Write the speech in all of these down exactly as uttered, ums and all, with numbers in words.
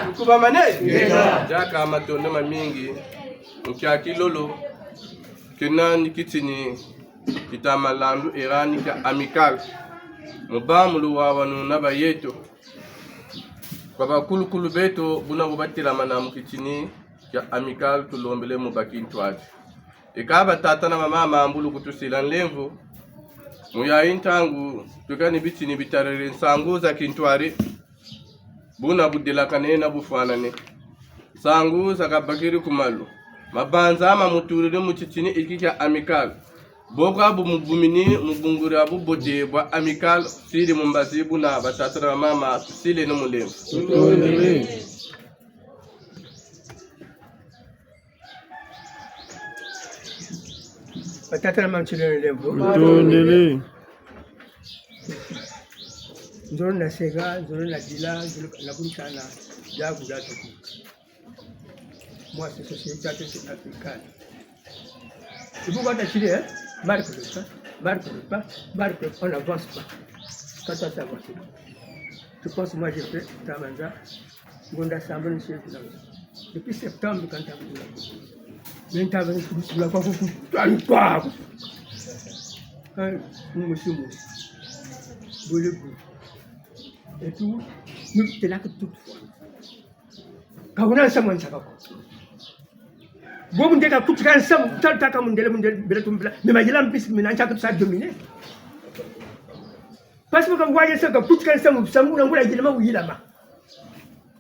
Tukubamane. Diaka matondo mamingi. Mu kiaki lolo, kena ni kitini kita malandu erani kia Amicale. Mu bâ mu luwawanu na bayeto. Kwa bakulukulu beto, buna bu batelamana mu kitini kia Amicale, tulombele mu bakintwari. Eka batata na bamama, mbulu kutusila nlemvo. Mu yayi ntangu, tweka ni bitini bitariri nsangu za kintwari. Buna budelakane na bufwanane. Nsangu za kabakiri ku malu. Mabanza ma mutuliri mu titini iki kia Amicale. Bo kwa bu mubumini mu bungu dia bubote bwa Amicale, siri mu mbazi buna batata na bamama, tusileno mu nlemvo. Batata na bamama, tusileno mu nlemvo. Tutondele. Nzolo na seka, nzolo na dila, nzolo na kulikana, diaku dia tuku. Moi, c'est société africaine. C'est pourquoi t'as tiré, hein? Marque le pas, marque le pas, marque le pas, on n'avance pas. Quand ça s'avance, je pense, moi, j'ai fait, Tamanza, Ngonda Samba, monsieur, depuis septembre, quand t'as voulu la coupe. Mais t'as voulu la coupe, t'as voulu la coupe. Hein, monsieur, monsieur. Voulez-vous? Et tout, nous, t'es là que toute fois. Ka wuna nsamu wa nsaka ko. Bo mundele ka kutika nsamu, tala taka mundele, mundele, bela tumbela. Mais mayela mpisi, mina ntsaka tusa dominer. Parce que ka waya nsamu, ka kutika nsamu, nsamu na ngula yilama, wuyilama.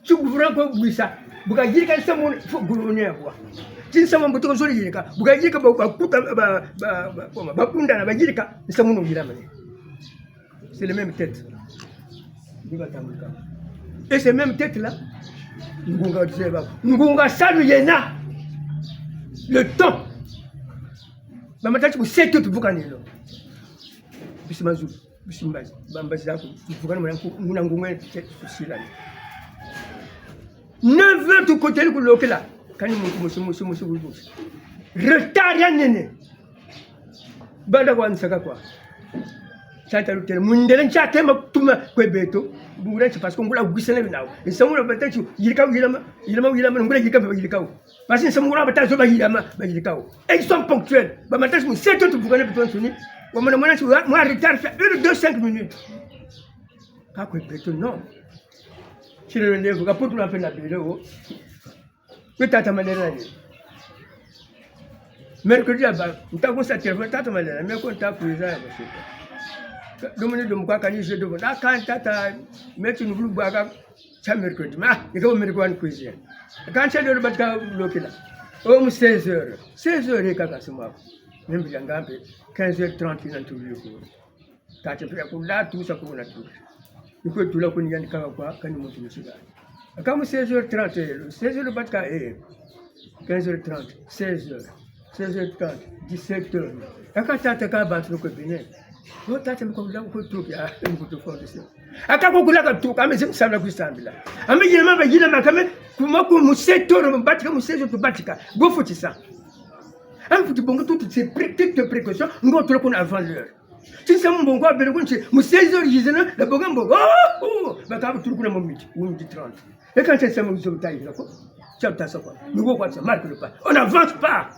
Ti gouvernement ko bwisa. Bu kayirika nsamu, faut gouvernement ya bwa. Ti nsamu mbuto ko zolo yirika. Bu kayirika ba, ba kuta, ba, ba, ba, ba, ba kunda na bayirika, nsamu no yilama ne. C'est les mêmes têtes. Ni batambulaka. Et ces mêmes têtes-là, ngunga zeba. Ngunga salu yena. Le temps. Ba matati bu seto tuvukanelo. Bisi mazu, bisi mbazi. Ba mbazi zaku, tuvukana mwana nku-, muna ngunga te tusilani. Neuf heures tukotele ku lokela. Kani muntu musi, musi, musi, musi. Retard ya nene. Banda kwa nsaka kwa. Tata lutele. Mundele ntia kema tuma kwe beto. Bungula nti parce que ngula wisana binawo. Nsamu na batati, yirika yilama, yilama yilama, ngula yirika yirika. Parce que nsamu ngula batati zo bayilama, bayirika. Et ils sont ponctuels. Ba matati mu seto tuvukana beto nsuni. Wa mwana mwana ti, moi retard fait une, deux, cinq minutes. Ka kwe beto, non. Tile ndevu, ka putu na pena bele wo. Kwe tata Malera ye. Mercredi ya ba, nta ku sa téléphone, tata Malera, me ko nta kwiza ya ba sika. Domini domu kwa kani je domu. Na kan tata, me ti nubulu bwaka tia mercredi. Ma, ika mercredi wani kwiza. Kan tia dolo batika lokela. O mu seize heures. Seize heures kaka simaku. Membi ya ngambe, quinze heures trente na ntulu yuko. Tata mpila kula tusa kuna tu. Ni kwe tula kuni yani kaka kwa kani muntu musika. Aka mu seize heures trente, seize heures batika, eh. Quinze heures trente, seize heures. Seize heures trente, dix-sept heures. Aka tata ka bantu kwe bine. Yo tata mko kula kwe tuka, ah, mko tuka. Aka ko kula ka tuka, ame zim sambila kwe sambila. Ame yilama ba yilama kame, kuma ku mu sept heures batika, mu seize heures tubatika. Bo futisa. Ame futi bonga toutes ces pré-, toutes les précautions, ngo tula kuna avant l'heure. Ti nsamu mbongo wa bele kunti, mu seize heures yizana, la bonga mbongo. Oh, oh, baka bu tulu kuna mu midi, ou midi trente. Et quand c'est ça, mu zo tayi la ko. Tia tasa ko. Ni wo kwa sa, marque le pas. On n'avance pas.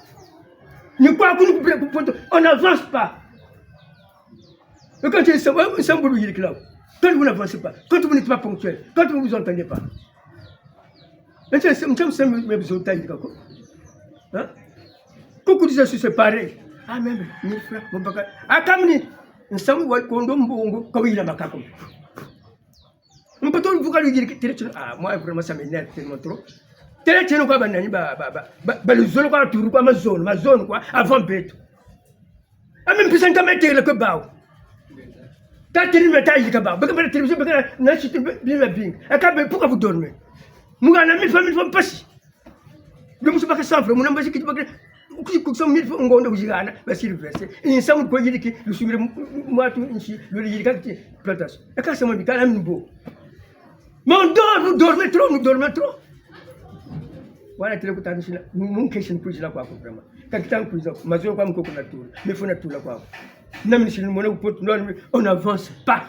Ni kwa kuni ku pré-, ku poto, on n'avance pas. Et quand c'est ça, nsamu bu yirikila. Quand vous n'avancez pas, quand vous n'êtes pas ponctuel, quand vous vous entendez pas. Nti, nti, nti, nti, me bizo tayi ka ko. Hein? Kuku disa su séparer. Ah, même, mille francs, mon baka. Ah, kamini, nsamu wa kondo mbongo, ka wuyila makako. Mpata vuka lu yiriki, tele tino, ah, moi, vraiment, ça m'énerve tellement trop. Tele tino kwa ba nani, ba, ba, ba, ba, ba luzolo kwa turu kwa mazono, mazono kwa, avant beto. Ame mpisa nta metele kwe bawu. Ka télé me ta yirika bawu. Beka bela télévision, beka na site bi-, bima bingi. Aka be, pourquoi vous dormez? Mungana mille fois, mille fois mpasi. Be musu baka cent francs, muna mbazi kiti baka, kusi kukisa mille fois ngonda kuzigana, ba siri verser. Nsamu ko yiriki, lusumire mu-, mu-, mwatu nsi, luli yirika kiti, plantation. Aka sama bikala mbo. Mais on dort, nous dormons trop, nous dormons trop. Voilà, tele kutani sina, mu-, mu nkesi nkwizila kwaku vraiment. Ka kita nkwiza, mazono kwa mukoko na tula, me fo na tula kwaku. Na mini sina mwana ku poto, non, on n'avance pas.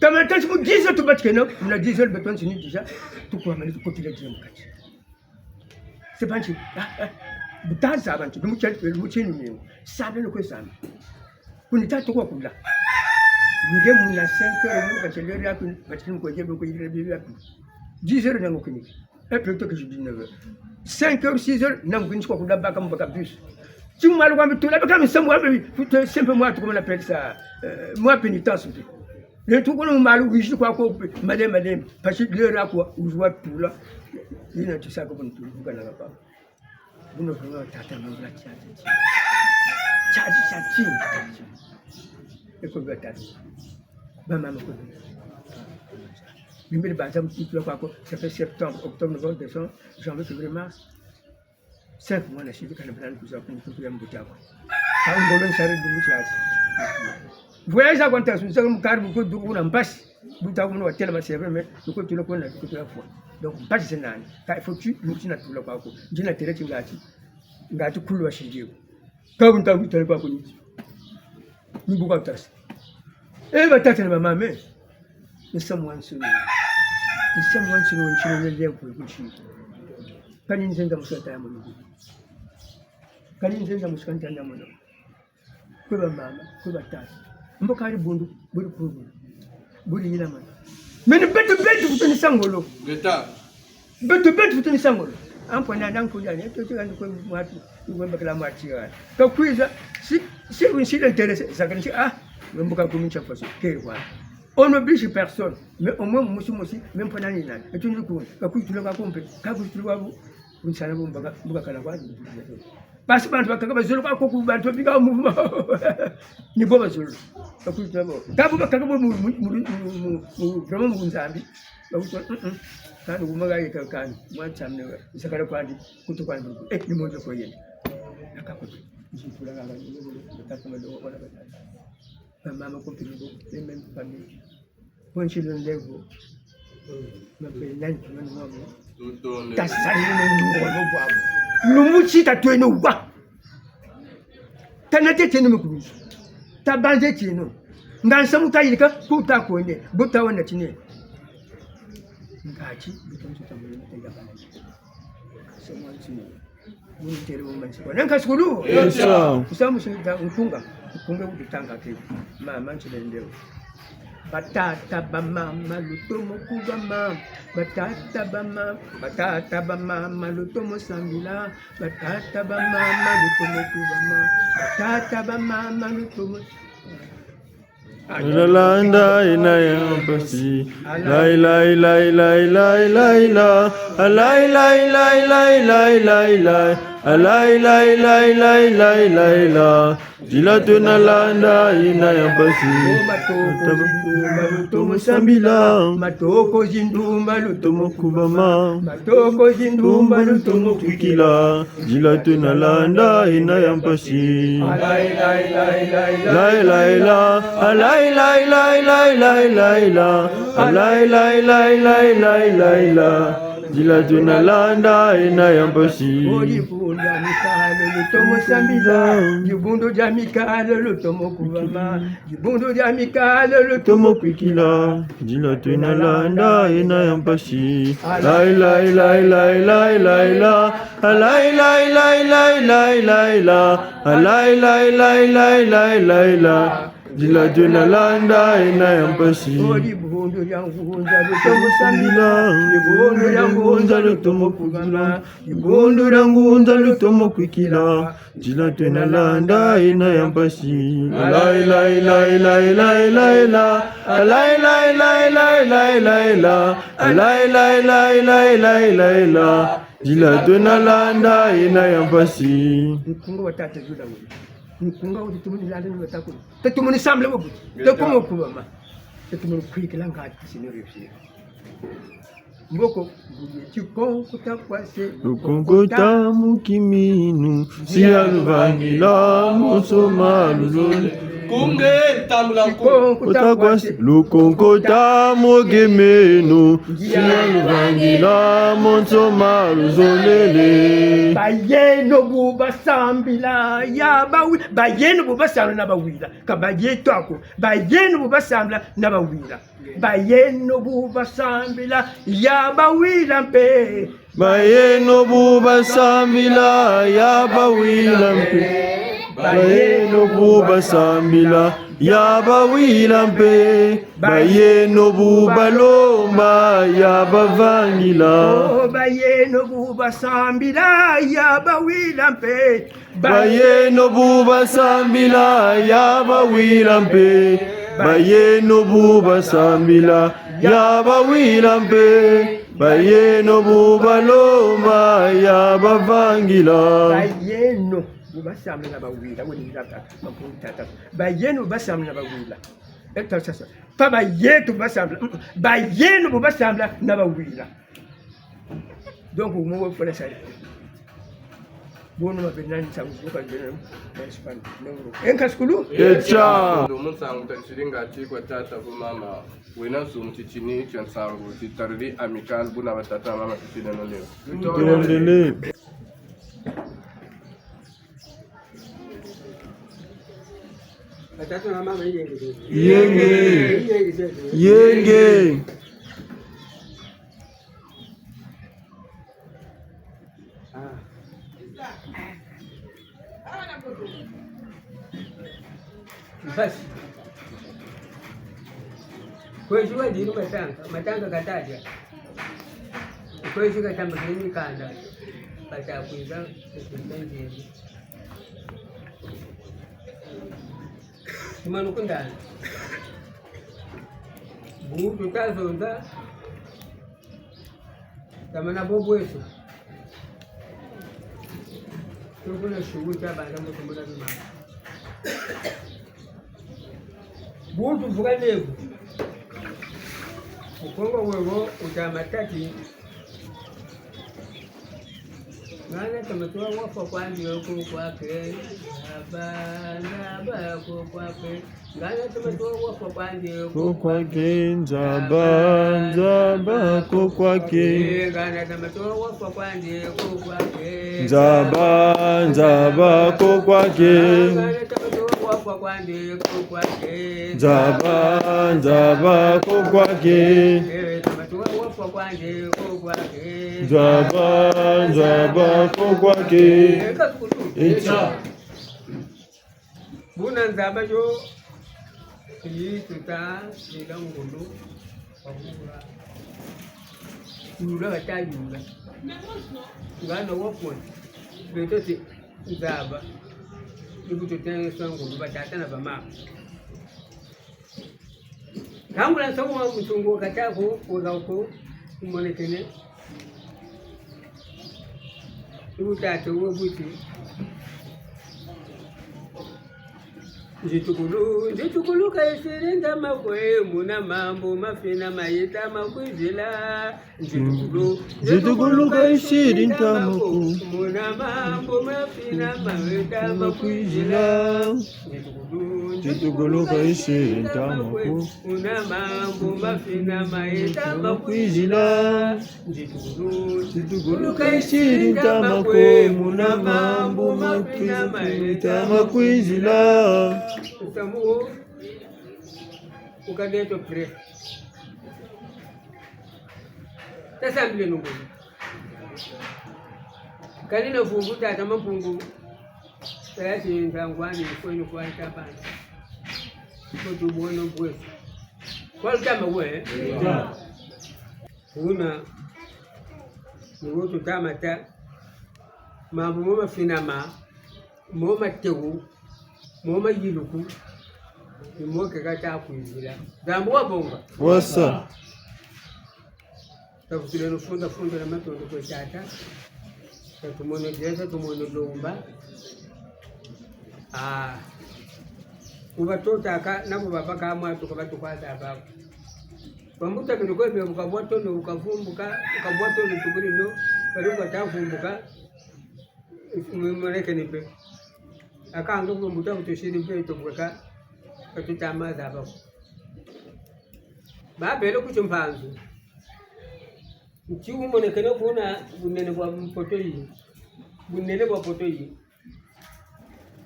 Kamana tâ ti mu dix heures tubatikeno, muna dix heures beto nsini déjà, tukwamene tukotele dia mu kati. C'est pas nti, ah, ah, bu tazaba nti, lumu tia, lumu tia lumingu, sabe no kwe sabe. Kuni tata kwa kula. Nge muna cinq heures, mu kati l'heure ya kuni, kati mu kwe jebe kwe jebe ya kuni. Dix heures nango kuni. Et plutôt que je dis neuf heures. Cinq heures, six heures, nango kuni kwa kula baka mu baka bus. Ti mu malu kwa mbi tula, baka misamu wa mbi, putain, c'est un peu moi, comment on appelle ça, euh, moi pénitence, putain. Le tout, comme on m'a ouvert, je crois qu'on peut, madame, madame, parce que l'heure là, quoi, où je vois tout là, il y a tout ça, comme on trouve, qu'on a pas. Vous ne pouvez pas t'attendre, on va t'attendre. Tchadi, tchadi, tchadi. Et qu'on va t'attendre. Ba mama, quoi. Bimbi banza mu tula kwa ko, ça fait septembre, octobre, novembre, décembre, janvier, février, mars. Cinq mois na sidi kana brani kuza ku mutu ya mbuta ko. Ka ngolo nsari dumu tiasi. Voyage ya kwanta su nsaka mu kari buko duku na mpasi. Buta ko muna watela ma c'est vrai, mais duko tula ko na duko tula fwa. Donc mpasi c'est nani? Ka faut tu mutu na tula kwa ko. Ndina tele ti ngati. Ngati kulu wa sidi ko. Ka bunta kutala kwa ko ni. Ni buka tasi. Eh, batata na bamama, eh. Misamu wa nsoni. Misamu wa nsoni, wa nsoni, wa lemvo, wa nsoni. Kani nzenza musi kanta ya mono. Kani nzenza musi kanta ya mono. Kwe bamama, kwe batata. Mbo kari bundu, buri kuru. Buri yila mana. Meni beto, beto, kutu ni sa ngolo. Ngeta. Beto, beto, kutu ni sa ngolo. Ampo na, na nkulia, ne, to, to, ni kwe mwatu, ni kwe mbakala mwatu ya. Kakwiza, si, si, si l'intéressé, ça, ah, mbuka kumincha faso, keri kwa. On n'oblige personne. Mais au moins, musi, musi, même pendant une année. Et tu nous cours. Ka kuitula kwa ko mpe, ka kuitula kwa bo. Kunsana bo mbaka, mbaka kala kwa. Parce que bantu bakaka bazolo kwa ko ku bantu bika mouvement. Ni bo bazolo. Ka kuitula bo. Ka bo bakaka bo mu, mu, mu, mu, mu, mu, vraiment mu Nzambi. Ba kuitula, mm, mm. Kani kuma ga yeka kani. Mwa tsamne. Sakala kwandi, kutu kwandi. Eh, ni mo ko yenda. Aka kutu. Nzikula ga, ni mo ko, tata ma do, wala ba tata. Ba mama ko pili bo, même famille. Bonsi lo ndevo. Mabe nani tumani mama. Tasali no ngolo bwabu. Lumbu ti tatweno wa. Tana tete no mikulusu. Tabanze tino. Nga nsamu tayirika kuta kwende. Buta wana tine. Ngati, buta nsuta mwene tayabana. Samu ntino. Munu tere wo mansi kwa. Nanka sukulu? Yes, sir. Kusamu sinita nkunga. Nkunga wuditanga ke. Mama ntsilendeo. Batata, bamama, lutomo kubama. Batata, bamama, batata, bamama, lutomo sambila. Batata, bamama, lutomo kubama. Batata, bamama, lutomo Nalanda yina ya mpasi. Lai, lai, lai, lai, lai, lai, la. Lai, lai, lai, lai, lai, lai, la. Lai, lai, lai, lai, lai, lai, la. Nzila twena landa yina ya mpasi. Lutomo sambila. Matoko zindumba lutomo kubama. Matoko zindumba lutomo kwikila. Nzila twena landa yina ya mpasi. Lai, lai, lai, lai, lai, la. Lai, lai, lai, lai, lai, lai, la. Lai, lai, lai, lai, lai, lai, la. Nzila twena landa yina ya mpasi. O dibundu dia mikalo lutomo sambila. Dibundu dia mikalo lutomo kubama. Dibundu dia mikalo lutomo kwikila. Nzila twena landa yina ya mpasi. Lai, lai, lai, lai, lai, lai, la. Lai, lai, lai, lai, lai, lai, la. Lai, lai, lai, lai, lai, lai, la. Nzila twena landa yina ya mpasi. O dibundu dia ngunza lutomo sambila. Dibundu dia ngunza lutomo kubama. Dibundu dia ngunza lutomo kwikila. Nzila twena landa yina ya mpasi. Lai, lai, lai, lai, lai, lai, la. Lai, lai, lai, lai, lai, lai, lai, la. Lai, lai, lai, lai, lai, lai, la. Nzila twena landa yina ya mpasi. Nkunga wa tata Juda we. Nkunga wa tutumuni landa ni wa tata ko. Tutumuni sambila bo. Tutumuni kubama. Tutumuni kwikila ngati kisini réussir. Mboko, tikonko ta kwase. Lukonko ta mu kiminu, si ya luvangila, monso ma luzole. Kunge tambula nkunga. Kota kwasi lukonko ta mogemeno, sia luvangila monso maluzolele. Bayeno bu basambila ya bawila, bayeno bu basambila na bawila. Ka bayeto ako, bayeno bu basambila na bawila. Bayeno bu basambila ya bawila mpe. Bayeno bu basambila ya bawila mpe. Bayeno bu basambila ya bawila mpe. Bayeno bu balomba ya bavangila. Oh, bayeno bu basambila ya bawila mpe. Bayeno bu basambila ya bawila mpe. Bayeno bu basambila ya bawila mpe. Bayeno bu balomba ya bavangila. Bayeno bu basambila na bawila, wele wila ka, mampuni tata. Bayeno bu basambila na bawila. Eta sasa. Pas bayeto bu basambila. Mm, mm. Bayeno bu basambila na bawila. Donc, mu wo fona sali. Bono mabena nsangu, boka bena, na Espagne, na Europe. Enka sukulu? Echa. Ndo mu nsangu ta tiringa ti kwa tata ku mama. Wena nsumu titini tia nsangu, titariri Amicale, buna batata na mama titini no leo. Tutondele. Batata na mama yenge. Yenge. Yenge. Yenge. Ah. Mpasi. Kwezi wa diri matanga, matanga katadia. Kwezi katamba kiri mikanda. Kata kwiza, kwiza nzeri. Simanu kundana. Bu tuta zonza. Tamana bo bweso. Tukuna shugu tia banda mu tumbula bimana. Bu tuvuka nebu. Mukongo wego uta matati. Ngana tamatwa wafwa kwandi oko kwake. Nzaba, nzaba ko kwake. Ko kwake, nzaba, nzaba, ko kwake. Nzaba, nzaba, ko kwake. Nzaba, nzaba, ko kwake. Nzaba, nzaba, ko kwake. Echa. Buna nzaba yo, yi tuta, yi la ngolo, wa ngula. Yula bata yula. Ngana wa koni. Beto ti nzaba. Yi bu tuta nsangu, batata na bamama. Kangula nsangu wa musungu kata ko, ko, ko, kumonekene. Wutata wo buti. Nzitukulu, nzitukulu kayisiri ntama kwe, muna mambu mafina mayita makwizila. Nzitukulu, nzitukulu kayisiri ntama kwe, muna mambu mafina mayita makwizila. Nzitukulu, nzitukulu kayisiri ntama kwe, muna mambu mafina mayita makwizila. Nzitukulu, nzitukulu kayisiri ntama kwe, muna mambu mafina mayita makwizila. Nsamu wo, ukade to prêt. Tasambile nungu. Kani na vuvu tata Mampungu. Tayati ntangwani kwenu kwa tabana. Ko tubono bwe. Kwa lutama we. Wuna, ni wo tuta mata, mambu mo mafinama, mo matewu, mo mayiluku, ni mo ke kata kwizila. Nzambi wabonga. Wasa. Tavutuleno funda, funda na matondo kwe tata. Tatumono dieta, tumono lomba. Ah. Kuba totaka, na kuba baka mwa tuka batukwasa bako. Bambuta bino kwe bia bukabwa tono, bukavumbuka, bukabwa tono tubulino, bali bata vumbuka, mu-, mulekeni mpe. Akanga bambuta butusiri mpe tubweka, Ka tuta ma zaba ko. Babele ku timpanzu. Nti wumonekene kuna bunene bwa mpoto yi. Bunene bwa poto yi.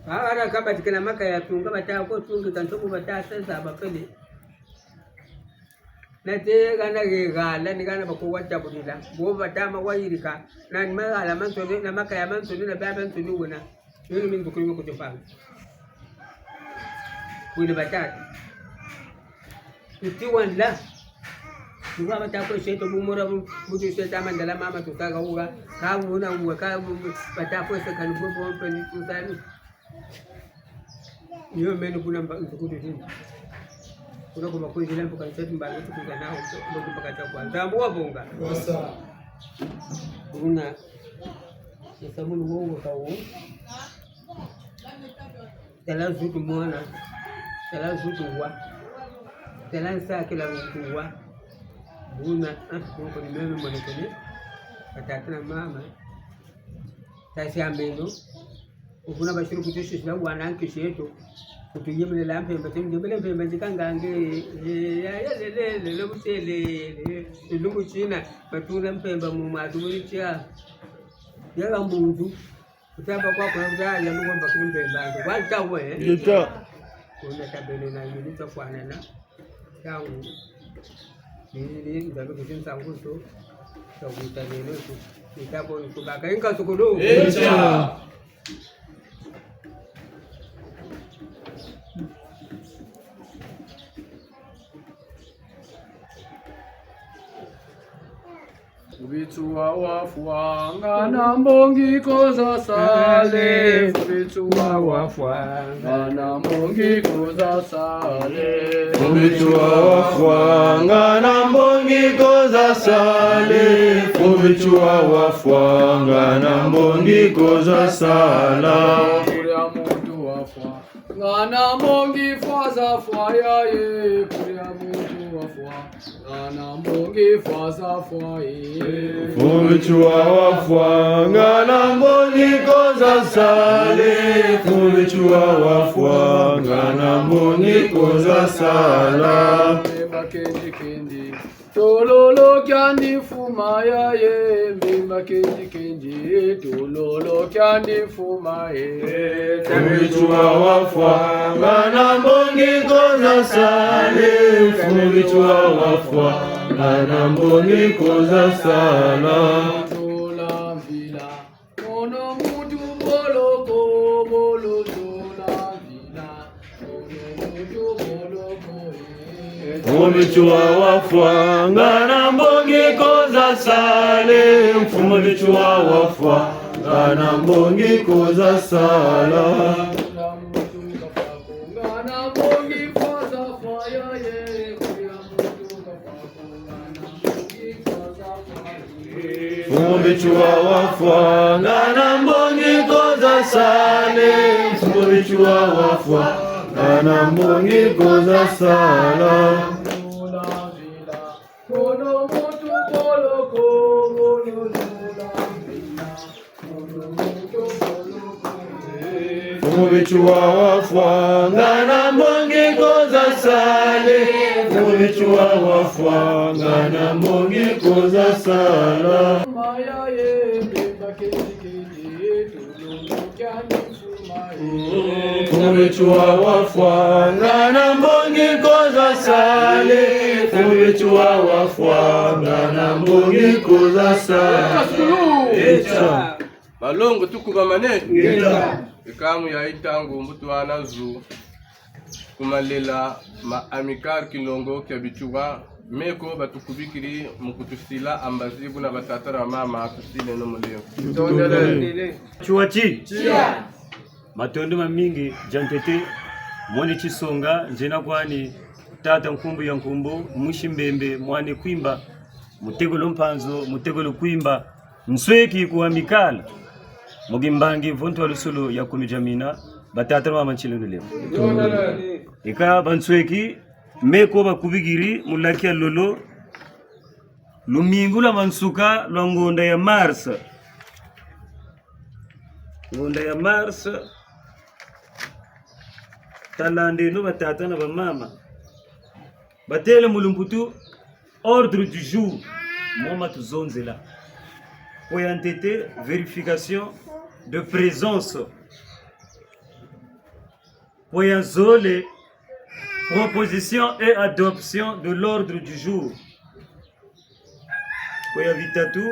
Ba hana ka batikila makaya tunga bata ko tungi ka ntomo bata sesa bapele. Na te hana hegala ni hana bako watabulila. Bo bata ma wayirika. Na ni mahala mansoni, na makaya mansoni, na baba nsoni wena. Yoyo mi nzukulu yo ku timpanzu. Wele batata. Nti wanda. Ni kwa bata kwe seto bumura bu-, butu seta mandala mama tusaka uga. Ka wuna uga, ka bu-, bu-, bata kwe seka ni bu-, bu-, bu-, ni tusani. Ni yo meno kuna mba-, nzukulu zini. Kuna kuma kwe zila mbuka nseti mba nzukulu za nao, mbuka mpaka chakwa. Nzambu wabonga. Wasa. Kuna. Nsamunu wo uga ka wo. Tala zutu mwana, tala zutu wa, tala nsakila zutu wa. Buna, ah, noko ni meno monekene, batata na mama. Tasi ambeno, ukuna basiru kutusisila wana nkisi yeto. Kutuyemelela mpemba, temu yemele mpemba, nzika ngange, eh, ya, ya, le, le, le, le, butele, le, le, lumbu tina, batula mpemba mu matu muli tia. Ya la mbundu. Kutamba kwa kwa nza ya luwa bakiri mpemba ndo. Kwa nta we, eh? Ngeta. Kuna tabele na yulu ta kwanana. Tangu. Ni, ni, ndabe kusinsa nguso. Takuta neno tu. Ni tabo ni kubaka. Inka sukulu. Echa. Mfumu Bitsuwa wafwa, ngana mbongi ko za sale. Mfumu Bitsuwa wafwa, ngana mbongi ko za sale. Mfumu Bitsuwa wafwa, ngana mbongi ko za sale. Mfumu Bitsuwa wafwa, ngana mbongi ko za sala. Kuria muntu wafwa. Ngana mbongi fwa za fwa ya ye, kuria muntu wafwa. Ngana mbongi fwa za fwa ye. Mfumu Bitsuwa wafwa, ngana mbongi ko za sale. Mfumu Bitsuwa wafwa, ngana mbongi ko za sala. Mbemba kendi kendi. Tololo kiandi mfuma ya ye, mbemba kendi kendi, tololo kiandi mfuma ye. Mfumu Bitsuwa wafwa, ngana mbongi ko za sale. Mfumu Bitsuwa wafwa, ngana mbongi ko za sala. Tola mvila. Mono muntu boloko, bolo tola mvila. Mono muntu boloko, eh. Mfumu Bitsuwa wafwa, ngana mbongi ko za sale. Mfumu Bitsuwa wafwa, ngana mbongi ko za sala. Tola muntu kafwa ko, ngana mbongi fwa za fwa ya ye, kuria muntu kafwa ko. Mfumu Bitsuwa wafwa, ngana mbongi ko za sale. Mfumu Bitsuwa wafwa, ngana mbongi ko za sala. Mfumu Bitsuwa wafwa, ngana mbongi ko za sale. Mfumu Bitsuwa wafwa, ngana mbongi ko za sala. Mfumu Bitsuwa wafwa, ngana mbongi ko za sale. Mfumu Bitsuwa wafwa, ngana mbongi ko za sala. Echa. Malongo tukubamane. Ngeta. Eka mu yayi ntangu mbo twana zu ku malela ma Amicale Kilongo kia Bitsuwa, meko batukubikiri mu kutusila ambazi buna batata na mama tusileno mulemvo. Tondele. Tshiwa tsi. Tsia. Matondo mamingi, dia ntete, mwene tisonga, nzena kwani, tata Nkumbu ya Nkumbu, mwisi Mbembe, mwana Kwimba, mutekolo Mpanzu, mutekolo Kwimba, nsweki ku Amicale, mu kimbangi vo ntu wa lusulu ya kumi dia mina, batata na mama ntsilulu leo. Eka bansweki, meko bakubikiri, mu laki ya lolo, lumingu lwa mansuka lwa ngonda ya mars. Ngonda ya mars. Talandeno batata na bamama. Batêle mu lumputu, ordre du jour. Mo ma tuzonzela. Kwe ya ntete, vérification de présence. Kwe ya zole, proposition et adoption de l'ordre du jour. Kwe ya bitatu,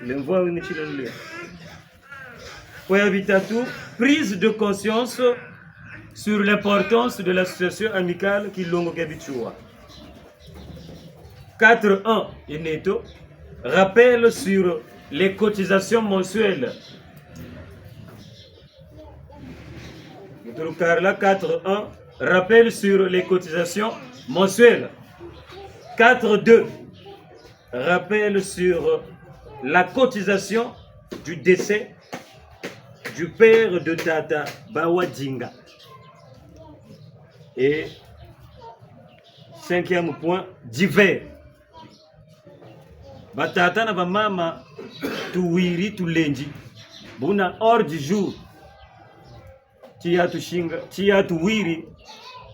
lemvo wingi tila lule. Kwe ya bitatu, prise de conscience sur l'importance de l'association amicale Kilongo kia Bitsua. Quatre un, e neto, rappel sur les cotisations mensuelles. Mu tulukarila quatre un, rappel sur les cotisations mensuelles. Quatre deux, rappel sur la cotisation du décès du père de tata Bawadinga. Et cinquième point, divers. Batata na bamama, tuwiri, tulendi. Buna ordre du jour. Ti ya tusinga, ti ya tuwiri,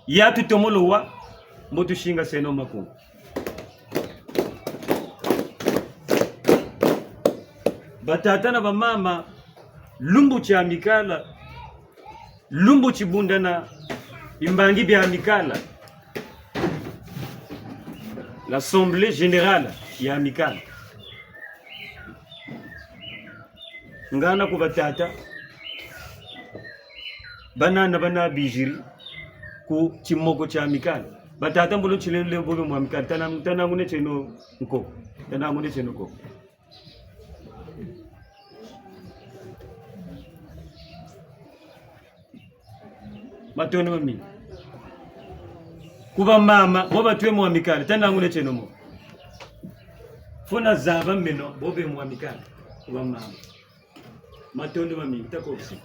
ya tutomolo wa, mbo tusingaseno makunga. Batata na bamama, lumbu tia Amicale, lumbu ti bundana bimbangi bia Amicale, l'assemblée générale ya Amicale. Ngana ku batata, banana bana biziri ku timoko tia Amicale. Batata, mbolo ntiele lemvo bo be mu Amicale, tana, tana ngune tieno nko. Tana ngune tieno nko. Matondo mamingi. Ku bamama, bo batwe mu Amicale, tana ngune tieno mo. Fona zaba meno, bo be mu Amicale. Ku bamama. Matondo mamingi, takobisi.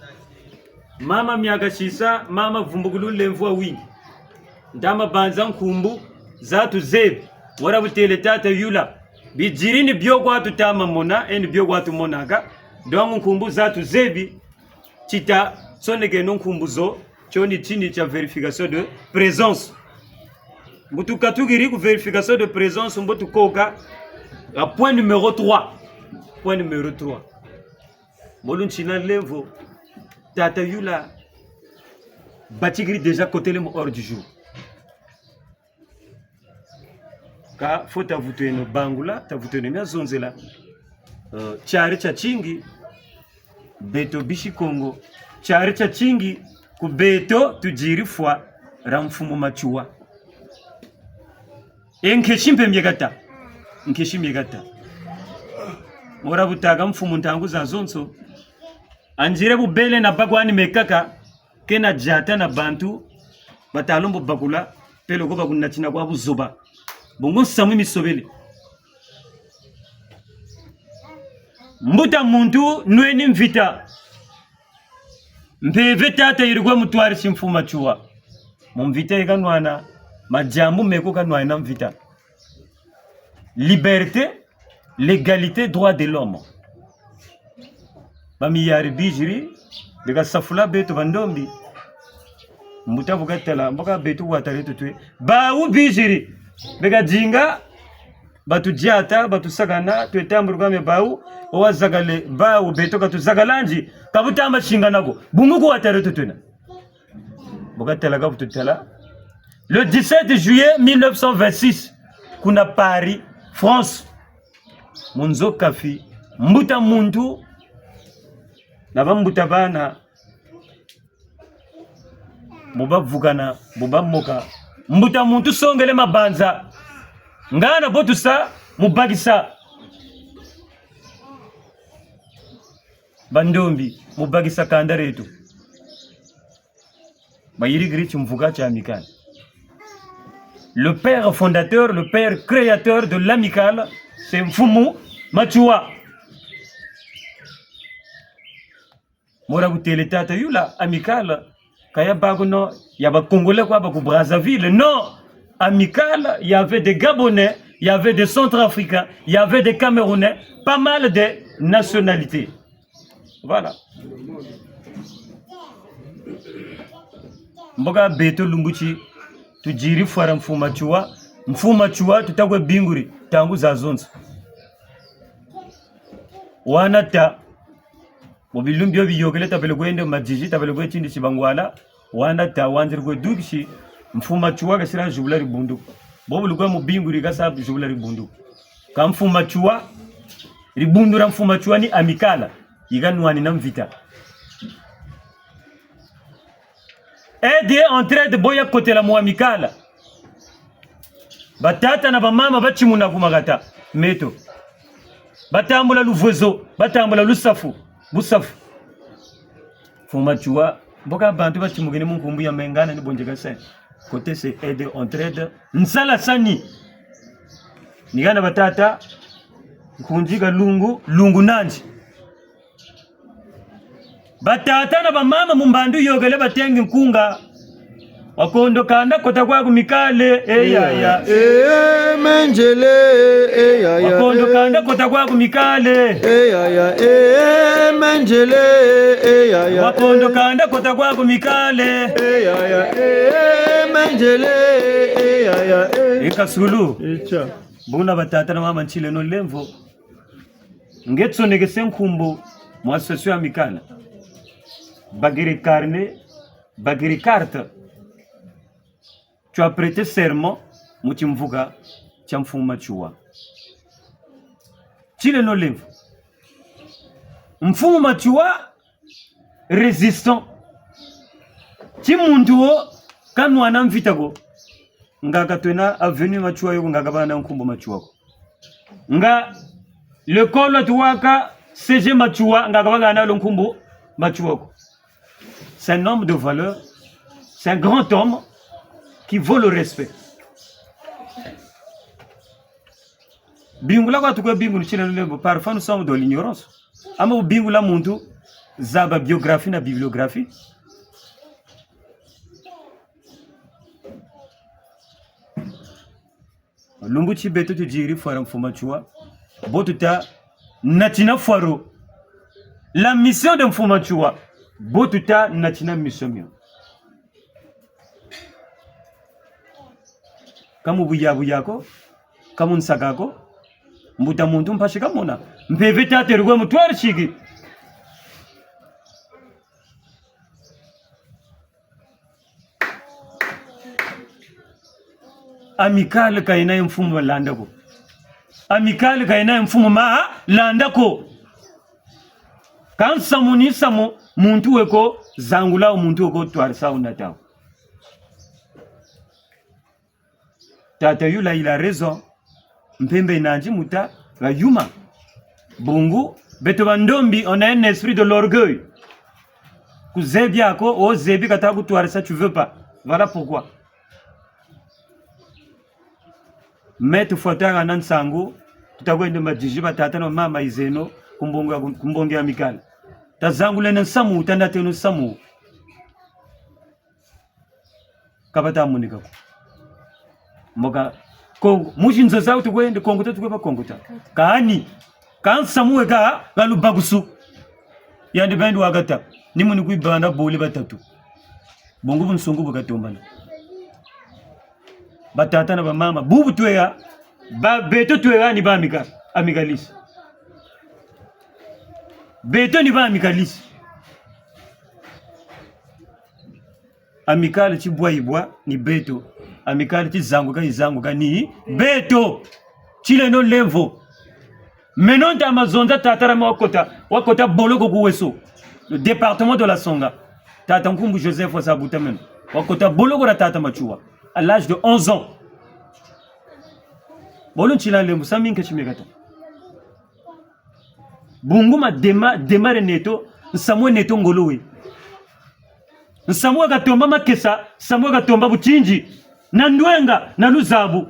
Mama Miakasisa, mama Vumbukulu, lemvo wa wingi. Ntama banza nkumbu za tuzebi. Wara butêle tata yula. Biziri ni bio kwa tutama mona, e ni bio kwa tumonaka. Donc nkumbu za tuzebi. Tita, sonekeno nkumbu zo, tio ni tini tia vérification de présence. Mbo tukatukiri ku vérification de présence, mbo tukoka ha point numéro trois. Point numéro trois. Mbo lu ntina lemvo, tata yula, batikiri déjà kotele mu ordre du jour. Kâ fo tavutweno bangula, tavutweno mia zonzela. Euh, tiari tiatingi, beto bisi Kongo. Tiari tiatingi, ku beto tudiri fwa dia mfumu Matsoua. E nkesi mpe mie kata. Nkesi mie kata. Wara butâka mfumu ntangu zazonso. Andire bubele na bakwani mekaka. Kena diata na bantu, bata lembo bakula, peleko bakunatina kwa buzoba. Bungu nsamu misobele. Mbuta muntu nweni mvita. Mpeve tata yiri kwe mutwarisi mfumu Matsoua. Mu mvita yi kanwana, madiambu meko kanwana mvita. Liberté, l'égalité, droit de l'homme. Bamiyari biziri, beka safula beto bandombi. Mbuta bu katala, mbo ka beto watari tutwe. Bawu biziri, beka dinga, batudiata, batusakana, twe tamburi kwa me bawu, owa zakale, bawu beto ka tuzakalandi, ka bu tamba singana ko. Bungu ku watari tutwena. Bu katala ka bu tutala. Le dix-sept juillet mille neuf cent vingt-six, kuna Paris, France. Mu nzo kafi, mbuta muntu, na bambuta bana, mu bavukana, mu bamoka. Mbuta muntu songele mabanza. Ngana bo tusa, mu bakisa. Bandombi, mu bakisa kanda dieto. Bayirikiri timvuka tia Amicale. Le père fondateur, le père créateur de l'Amicale, c'est Mfumu Matsoua. Mora kutêle tata yula, Amicale, ka ya bâ ko non, ya ba Congolais kwa ba ku Brazzaville. Non, Amicale, il y avait des Gabonais, Il y avait des Centrafricains, il y avait des Camerounais, pas mal de nationalités. Voilà. Mboka beto lumbu ti, tudiri fwara Mfumu Matsoua, Mfumu Matsoua tuta kwe binguri, ntangu zazonso. Wana ta, mu bilumbu bio biyôkele tabele kwenda madidi, tabele kwe tindi ti bangwala, wana ta wanziri kwe dukisi, Mfumu Matsoua kasila zibula dibundu. Bobu lukwe mu binguri kasa zibula dibundu. Kâ Mfumu Matsoua, dibundu dia Mfumu Matsoua ni Amicale, yi kanwanina mvita. Aide et entraide bo ya kotela mu Amicale. Batata na bamama batimuna ku makata meto. Batambula luvwezo, batambula lusafu, busafu. Mfumu Matsoua, mboka bantu batimukini mu nkumbu ya Mengana ni Bondjeka Saint. Côté c'est aide et entraide, nsalasani. Ni hana batata, nkunzi ka lungu, lungu nandi. Batata na bamama mu mbandu yôkele batengi nkunga. Wakondo kanda kota kwaku Amicale, eh yaya. Eh, mendele, eh yaya. Wakondo kanda kota kwaku Amicale. Eh yaya, eh, mendele, eh yaya. Wakondo kanda kota kwaku Amicale. Eh yaya, eh, mendele, eh yaya, eh. E kasulu. Etia. Buna batata na mama ntileno lemvo. Nge tsonekese nkumbu mu association Amicale. Bakiri carnet, bakiri carte. Tu as prêté serment mu timvuka tia Mfumu Matsoua. Ntileno lemvo. Mfumu Matsoua résistant. Ti muntu wo kanwana mvita ko. Nga ka twena avenue Matsoua yo ko, nga ka bana nkumbu Matsoua ko. Nga l'école tuwaka C G Matsoua, nga ka bahana lo nkumbu Matsoua ko. C'est un homme de valeur, c'est un grand homme qui vaut le respect. Bingula kwa tukwe bingula ntileno lemvo, parfois nous sommes dans l'ignorance. Ama bu bingula muntu, zaba biographie na bibliographie. Lumbu ti beto tudiri fwara Mfumu Matsoua, bo tuta natina fwaro. La mission de Mfumu Matsoua, bo tuta natina mission mio. Ka mu buyabuya ko, ka mu nsaka ko, mbuta muntu mpasi kamona. Mpeve tateri kwe mutwari siki. Amicale ka yena ye mfumu malanda ko. Amicale ka yena ye mfumu malanda ko. Ka nsamu ni nsamu, muntu weko zangula wo, muntu weko twarisa wo, nata wo. Tata yula, il a raison. Mpembe nandi muta ha yuma. Bungu, beto bandombi, on a un esprit de l'orgueil. Kuzebi ako, ozebi kata kutwarisa, tu veux pas. Voilà pourquoi. Mais tufwata hana nsangu, tuta kwenda madidi, batata na mama, yizeno ku mbongi ya, ku mbongi ya Amicale. Tazanguleno nsamu, tanateno nsamu. Ka bata monika ko. Mboka Kongo, mu zinzo zawu tukwenda, Kongo ta tukwe ba Kongo ta. Kani, ka nsamu weka ha lubakusu. Yandi bendi wakata, ni muni kwe bana bole batatu. Bungu bunsungu bu katombana. Batata na bamama, bubu tweya, ba, beto tweya ni ba amicalistes. Beto ni ba amicalistes. Amicale ti bwa yibwa ni beto. Amicale ti zanguka yizanguka ni beto. Tileno lemvo. Meno nta ma zonza tata Rama wakota, wakota boloko ku Ouesso, le département de la Songa. Tata nkumbu Joseph wasa buta meno. Wakota boloko dia tata Matsoua, à l'âge de onze ans. Bolo ntila lemvo, samu nka ti mekata. Bungu ma dema, dema re neto, nsamu we neto ngolo we. Nsamu we katomba makesa, nsamu we katomba butindi, na ndwenga, na luzabu.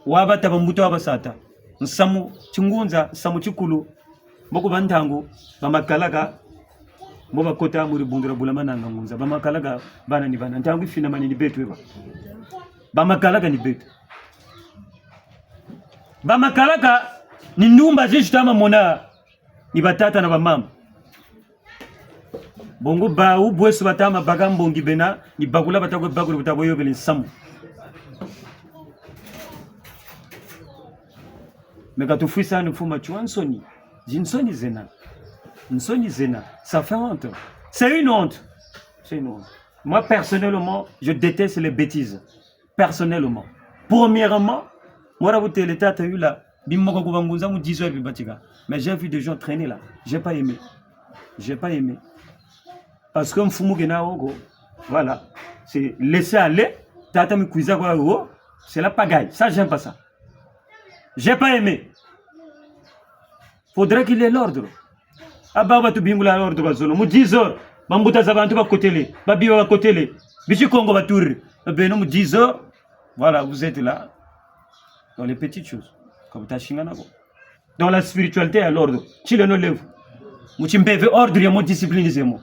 Waba taba mbuta waba sata. Nsamu tingunza, nsamu tikulu. Mbo ku ba ntangu, ba makalaka, mbo bakota mu dibundu dia Bula Mananga ngunza. Ba makalaka, bana ni bana. Ntangu yifinamani ni beto eba. Ba makalaka ni beto. Ba makalaka, ni ndumba zizi tama mona, ni batata na bamama. Bongo bawu bweso batama baka mbongi bena, ni bakula bata kwe bakula buta kwe yobele nsamu. Mais ka tufwisani mfumu Matsoua nsoni. Zi nsoni zena. Nsoni zena. Ça fait honte. C'est une honte. C'est une honte. Moi, personnellement, je déteste les bêtises. Personnellement. Premièrement, mwana butele tata yula, bimoka ku bangunza mu dix heures bibatika. Mais j'ai vu des gens traîner là. J'ai pas aimé. J'ai pas aimé. Parce que mfumu kena wo ko. Voilà. C'est laisser aller. Tata mi kwiza kwa wo. C'est la pagaille. Ça, j'aime pas ça. J'ai pas aimé. Faudrait qu'il y ait l'ordre. Aba batu bingula l'ordre ba zolo. Mu dix heures, bambuta za bantu bakotele, babiba bakotele. Bisi Kongo baturi. Beno mu dix heures, voilà, vous êtes là. Dans les petites choses. Ka buta singana ko. Dans la spiritualité, il y a l'ordre. Tileno levo. Mu timpeve ordre ya mo discipline zemo.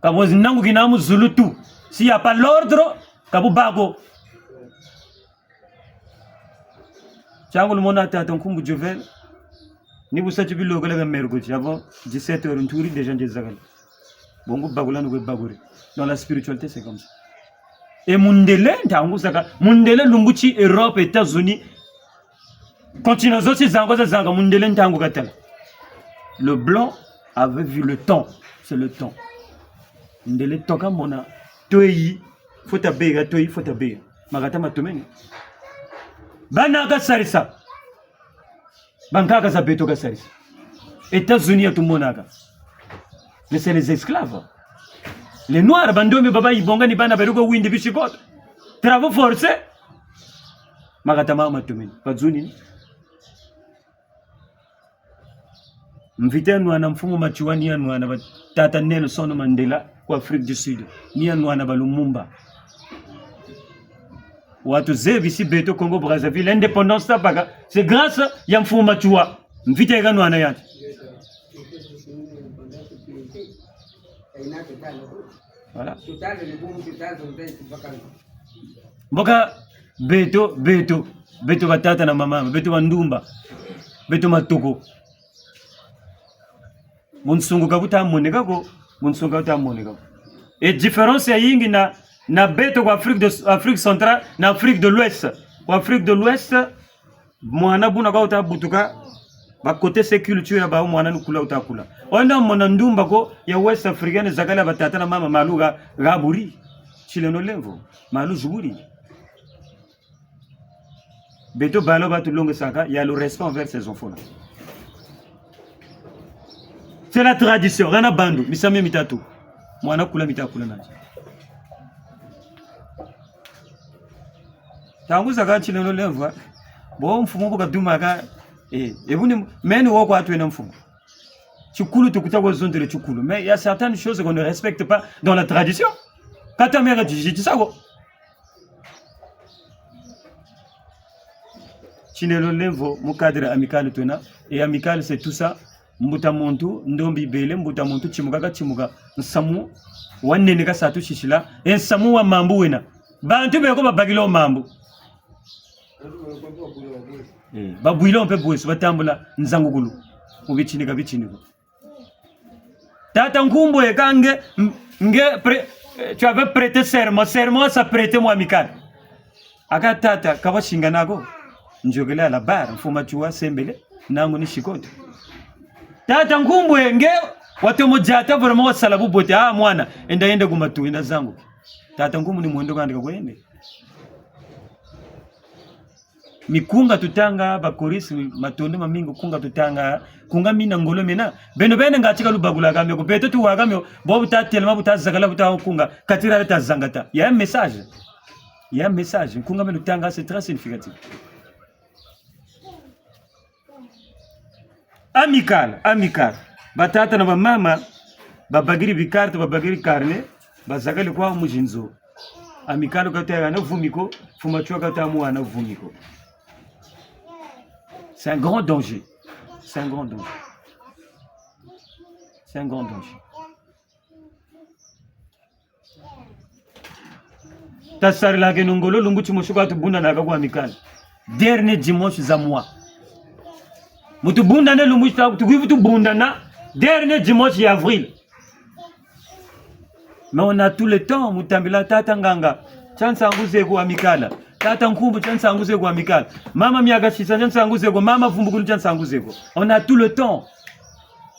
Ka bo zinangu kina mu zulu tu. S'il y a pas l'ordre, ka bu bâ ko. Ntiangu lumona tata nkumbu Jovel, ni bu sa ti bilokela bia mercredi, avant dix-sept heures, nturi déjà nde zakala. Bongo bakula ni kwe bakuri. Dans la spiritualité, c'est comme ça. Et mundele, ntangu zaka, mundele lumbu ti Europe, États-Unis, continent zo ti zanga za zanga, mundele ntangu katala. Le blanc avait vu le temps. C'est le temps. Mundele toka mona, toyi, faut tabeya, toyi, faut tabeya. Makata matomene. Bana kasarisa. Bankaka za beto kasarisa. États-Unis ya tumonaka. Mais c'est les esclaves. Les noirs, bandombe baba yibonga ni bana beruko windi bisi kota. Travaux forcés. Makata mama matomene. Bazuni ni. Mvita ya nwana mfumu Matsoua ni ya nwana ba tata Nelson Mandela ku Afrique du Sud. Ni ya nwana ba Lumumba. Watu zebi si beto Congo Brazzaville, indépendance tabaka, c'est grâce ya mfumu Matsoua. Mvita ya ka nwana yandi. Voilà. Mboka beto, beto, beto batata na mama, beto bandumba, beto matoko. Bunsungu ka buta moneka ko, bunsungu ka buta moneka ko. Et différence ya yingi na, na beto ku Afrique de, Afrique centrale, na Afrique de l'Ouest. Ku Afrique de l'Ouest, mwana buna ka wuta butuka, ba côté c'est culture ya bawu mwana ni kula wuta kula. Wenda mona ndumba ko ya West Africaine zakala batata na mama malu ga, ga buri. Tileno lemvo, malu zu buri. Beto bala ba tulongesaka, il y a le respect envers ces enfants-là. C'est la tradition, hana bandu, misamu mi tatu. Mwana kula mi ta kula nandi. Ntangu zakaka tileno lemvo, bo mfumu bu kadumaka, eh, e bu ni, meni wo kwa twena mfumu. Tikulu tukuta kwa zondele tikulu. Mais il y a certaines choses qu'on ne respecte pas dans la tradition. Kata mera tijiti sako. Tileno lemvo, mu cadre amical twena. Et amical, c'est tout ça. Mbuta muntu, ndombi bele, mbuta muntu, timuka ka timuka. Nsamu wa nene ka sa tusisila. E nsamu wa mambu wena. Bantu beko babakila wo mambu. Eh, babwila wo mpe bweso, batambula nzangukulu. Mu bitini ka bitini ko. Tata Nkumbu e ka nge, nge prê-, eh, tu avais prêté serment. Serment sa prêté mu amical. Aka tata, ka ba singana ko. Nzokele à la barre, mfumu Matsoua sembele, nangu ni sikoto. Tata Nkumbu e nge, watomo diata vraiment wasala bubote, ah mwana, enda yenda ku matu, enda zangu. Tata Nkumbu ni mwendo kandika kwende. Mikunga tutanga, ba choristes, matondo mamingi, kunga tutanga, kunga mina ngolo mena. Beno bene ngati ka lubakulaka mio ko, beto tuwaka mio, bo bu ta telama, bu ta zakala, bu ta kunga, kati dia ta zangata. Il y a un message. Il y a un message. Nkunga meno tanga, c'est très significatif. Amical, amical. Batata na bamama, babakiri bicarte, babakiri carnet, bazakale kwa mu zinzo. Amical ka ta hana vumi ko, mfumu Matsoua ka ta mu hana vumi ko. C'est un grand danger. C'est un grand danger. C'est un grand danger. Tasarilakeno ngolo lumbu timosi kwa tubundanaka kwa amical. Dernier dimanche za mois. Mu tubundane lumbu ti ta-, tukwiza tubundana dernier dimanche ya avril. Mais on a tout le temps, mu tambila tata nganga, tia nsangu ze ko Amicale. Tata Nkumbu, tia nsangu ze ko Amicale. Mama Miakasisa, tia nsangu ze ko. Mama Vumbukulu, tia nsangu ze ko. On a tout le temps.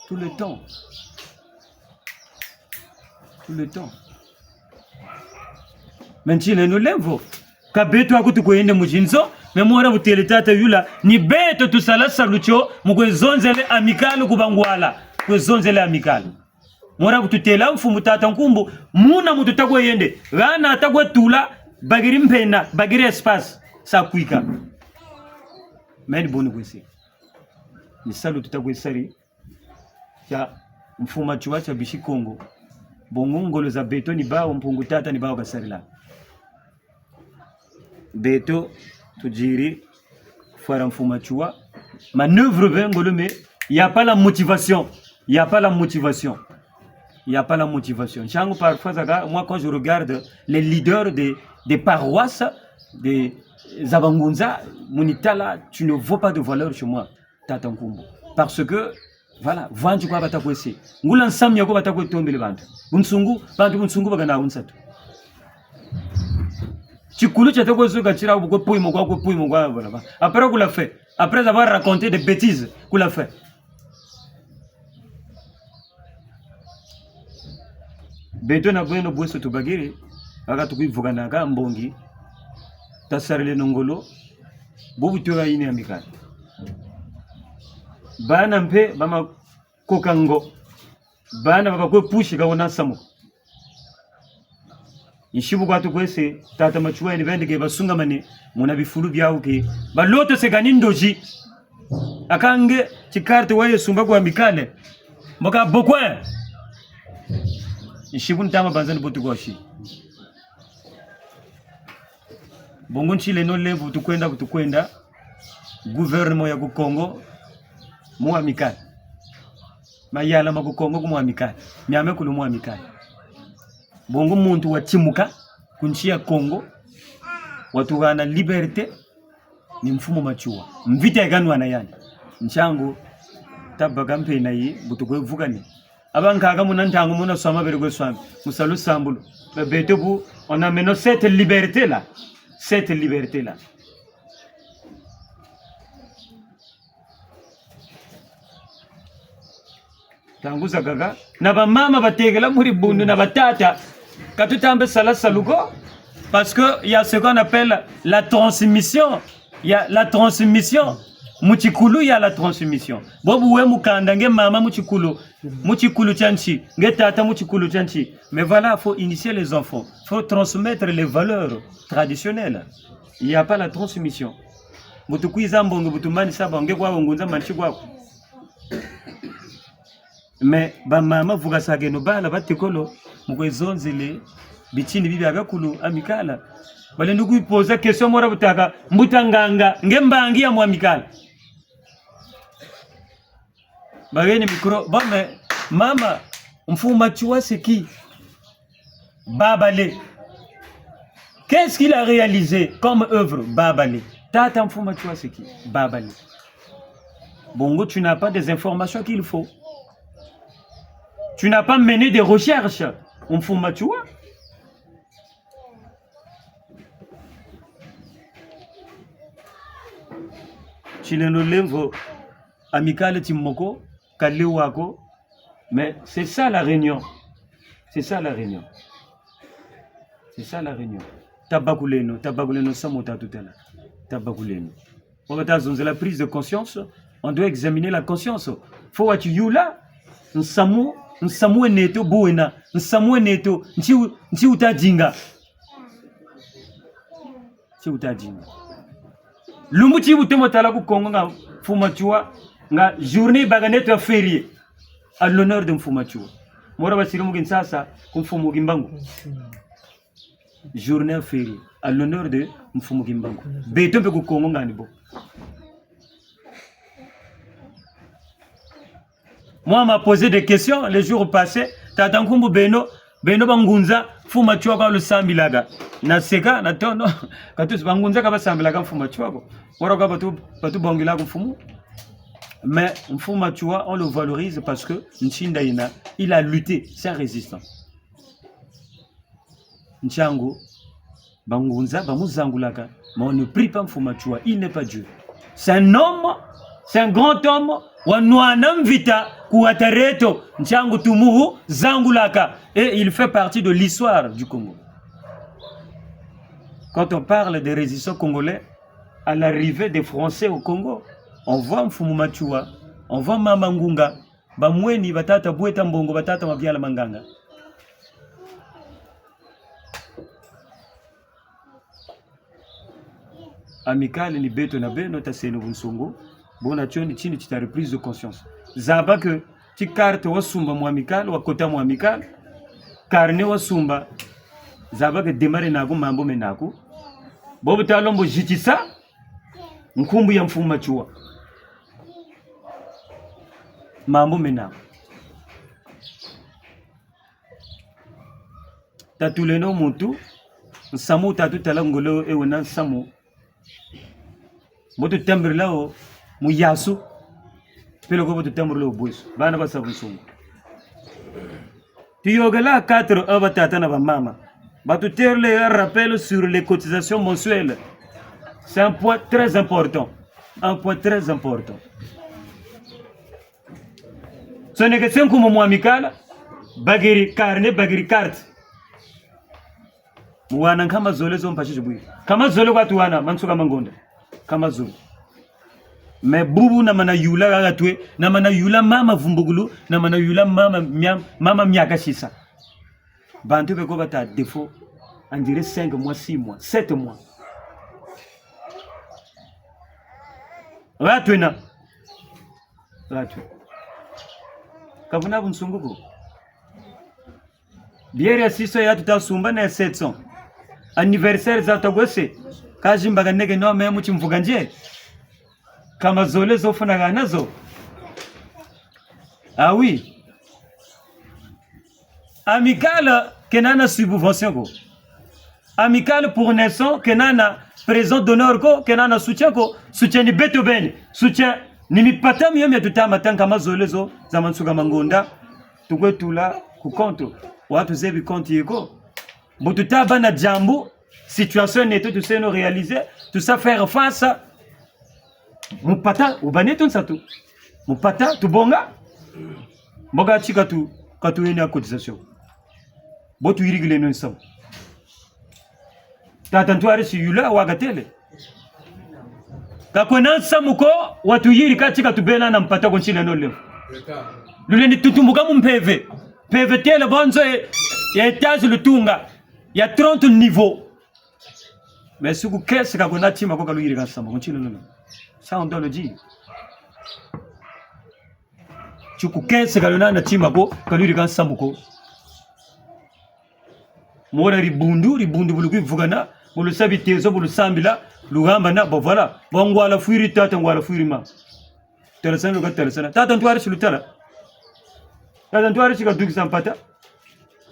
Tout le temps. Tout le temps. Mais ntileno lemvo. Ka beto aku tukwenda mu zinzo, mais mu hora bu têle tata yula, ni beto tusala salu tio, mu kwe zonzele Amicale ku bangwala, kwe zonzele Amicale. Mu hora bu tutêla mfumu tata Nkumbu, muna mu tuta kwe yende, hana ta kwe tula, bakiri mpena, bakiri espace, sa kwika. Mais ni bo ni kwe sa. Ni salu tuta kwe sari, tia mfumu Matsoua tia bisi Kongo. Bongo ngolo za beto ni bawu, Mpungu Tata ni bawu kasarila. Beto tudiri fwara mfumu Matsoua. Manœuvre ve ngolo, mais il y a pas la motivation. Il y a pas la motivation. Il y a pas la motivation. Ntiangu parfois zaka, moi quand je regarde les leaders des, des paroisses, des, za bangunza, mu ni tala, tu ne vaux pas de valeur chez moi. Tata Nkumbu. Parce que, voilà, vwanzi kwa bata kwe sa. Ngula nsamu ya ko bata kwe tombele bantu. Bunsungu, bantu bunsungu bakana bu nsatu. Tikulu tia ta kwe zoka tira bu kwe puimo kwa, kwe puimo kwa, voilà, ba. Après, ku la fin. Après avoir raconté des bêtises, ku la fin. Beto na bweno bweso tubakiri, aka tukwivukanaka mbongi, tasarileno ngolo, bubu tuka yini Amicale. Bana mpe bama koka ngo, bana baba kwe pusi ka wena nsamu. Nsibu kwa tukwe sa, tata Matsoua ni bende ke basungamane, muna bifulu biawu ke. Balotose kani ndozi. Aka nge, ti carte waye sumba kwa Amicale. Mbo ka bokwe. Nsibu ntama banza ni bo tukwe sa. Bongo ntileno lemvo bu tukwenda, bu tukwenda. Gouvernement ya ku Kongo, mu Amicale. Mayala ma ku Kongo ku mu Amicale. Miamiakulu mu Amicale. Bongo muntu watimuka ku nsi ya Kongo, watuhana liberté, ni mfumu Matsoua. Mvita yi kanwana yandi. Ntiangu, tabaka mpe na yi, bu tukwe vukane. Aba nkaka muna ntangu muna swama beri kwe swama. Mu sa lusambulu. Be beto bu, on a maintenant cette liberté-là. Cette liberté-là. Ntangu zakaka, na bamama batekela mu dibundu na batata, ka tuta mpe sala salu ko, parce que il y a ce qu'on appelle la transmission. Il y a la transmission. Mu tikulu, il y a la transmission. Bobu we mukanda, nge mama mu tikulu, mu tikulu tia nsi, nge tata mu tikulu tia nsi. Mais voilà, faut initier les enfants, faut transmettre les valeurs traditionnelles. Il y a pas la transmission. Bu tukwiza mbongi, bu tumanisa bo, nge kwaku ngunza, manisi kwaku. Mais bamama vukasakeno bala batekolo, mu kwe zonzele bitini bibi biakulu Amicale. Balendi kwipoza question mora butaka, mbuta nganga, nge mbangi ya mu Amicale. Baheni micro, bon, mais mama, mfumu Matsoua c'est qui ? Babale. Qu'est-ce qu'il a réalisé comme œuvre, Babale ? Tata mfumu Matsoua c'est qui ? Babale. Bongo, tu n'as pas des informations qu'il faut. Tu n'as pas mené des recherches, mfumu Matsoua. Tileno lemvo, Amicale ti moko, kalewa ko. Mais c'est ça la Réunion. C'est ça la Réunion. C'est ça la Réunion. Tabakuleno, tabakuleno samu ta tutala. Tabakuleno. On va zonzela prise de conscience. On doit examiner la conscience. Faut watiyula. Nsamu, nsamu weneto bu wena. Nsamu weneto. Nti, nti wuta dinga. Nti wuta dinga. Lumbu ti bu tomo tala ku Kongo nga mfumu Matsoua, nga journée baka neto ya férié à l'honneur de mfumu Matsoua. Mora basiri mu Kinshasa, ku mfumu Kimbangu. Journée fériée à l'honneur de mfumu Kimbangu. Beto mpe ku Kongo nga ni bo. Moi, on m'a posé des questions les jours passés. Tata Nkumbu, beno, beno bangunza, Mfumu Matsoua ka lusambilaka. Na seka, na tono. Katusi bangunza ka basambilaka Mfumu Matsoua ko. Wara ka batu, batu bongila ko mfumu. Mais Mfumu Matsoua, on le valorise parce que ntinda yina, il a lutté, c'est un résistant. Ntiangu, bangunza bamuzangulaka, mais on ne prie pas Mfumu Matsoua, il n'est pas Dieu. C'est un homme, c'est un grand homme, wanwana mvita ku watareto, ntiangu tumuzangulaka, et il fait partie de l'histoire du Congo. Quand on parle des résistants congolais, à l'arrivée des Français au Congo, on voit Mfumu Matsoua, on voit Mama Ngunga, bamweni, batata Bweta Mbongo, batata Mabiala Manganga. Amicale ni beto na beno, taseno bunsungu. Bona tio ni tini ti ta reprise de conscience. Zaba que ti carte wasumba mu Amicale, wakota mu Amicale. Carnet wasumba. Zaba que démarrer naku, mambu mena naku. Bobu talombo zitisa nkumbu ya Mfumu Matsoua. Mambu mena naku. Tatuleno muntu, nsamu tatu tala ngolo e wena nsamu. Bo tutambirila wo mu yasu, peleko bo tutambirila wo bweso. Bana basa bunsungu. Tuyôkela quatre heures batata na bamama. Batuterele un rappel sur les cotisations mensuelles. C'est un point très important. Un point très important. Sonekese nkumbu mu Amicale, bakiri carnet, bakiri carte. Mu wana nkama zole zo mpasi zibwiri. Nkama zole kwa tuwana, mansuka ma ngonda. Nkama zole. Mais bubu namana yula haha twe, namana yula mama Vumbukulu, namana yula mama Mia-, mama Miakasisa. Bantu beko bata défaut, on dirait cinq mois, six mois, sept mois. Haha twena. Haha twe. Ka buna bunsungu ko. Bière ya six cents ya tuta sumba na ya sept cents. Anniversaire za tagwese. Kazi mbaga nege no me mu timvuka ndie. Nkama zole zo funa hana zo. Ah oui. Amicale kena na subvention ko. Amicale pour naissance kena na présent d'honneur ko, kena na soutien ko. Soutien ni beto beni. Soutien ni mipata mio mia tuta mata nkama zole zo za mansuka ma ngonda. Tukwe tula ku compte. Wa tuzebi compte yeko. Mbo tuta bâ na diambu, situation neto tuseno réaliser, tusa faire face. Mupata, wubâ neto nsatu. Mupata, tubonga. Mbo ka ti ka tu, ka tuwena cotisation. Bo tuyirikileno nsamu. Tata Ntwari si yula wakatêle. Ka kwena nsamu ko, watuyirika ti ka tubêla na mpata ko ntileno lemvo. Lulendi tutumbuka mu mpeve. Mpeve têle bo nzo ya, ya étage lutunga. Ya trente niveaux. Mais si ku caisse ka kwena tima ko ka luyirika nsamu ko ntileno lemvo. Ça, on doit le dire. Ti ku caisse ka lwena na tima ko, ka luyirika nsamu ko. Mona dibundu, dibundu bu lukwivukana, bu lusa bitezo, bu lusambila, luhambana, bon voilà. Bon ngwala fwiri tata, ngwala fwiri mama. Tala sana, luka tala sana. Tata Ntwari si lutala. Tata Ntwari si kadukisa mpata.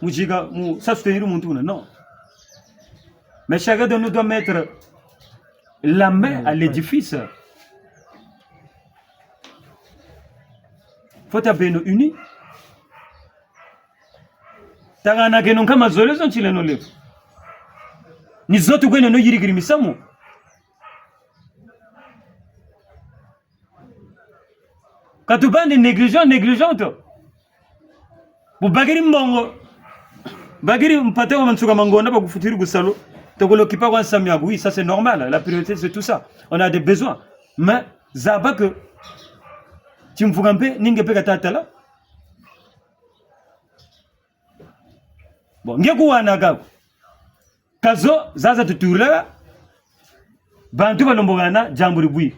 Mu zika, mu sa soutenir muntu wuna, non. Mais chacun de nous doit mettre la main à l'édifice. Faut tabeno unis. Tahanakeno nkama zole zo ntileno lemvo. Ni zo tukweneno yirikiri misamu. Ka tubandi négligent, négligente. Bu bakiri mbongo, bakiri mpata wa mansuka ma ngonda, bakufutiri ku salu, toko l'occuper kwa nsamu yaku. Oui, ça c'est normal. La priorité c'est tout ça. On a des besoins. Mais zaba que timvuka mpe, ni nge mpe kata tala. Bon, nge kuhanaka ko. Ka zo zaza tutula, bantu balombo hana, diambu dibwiri.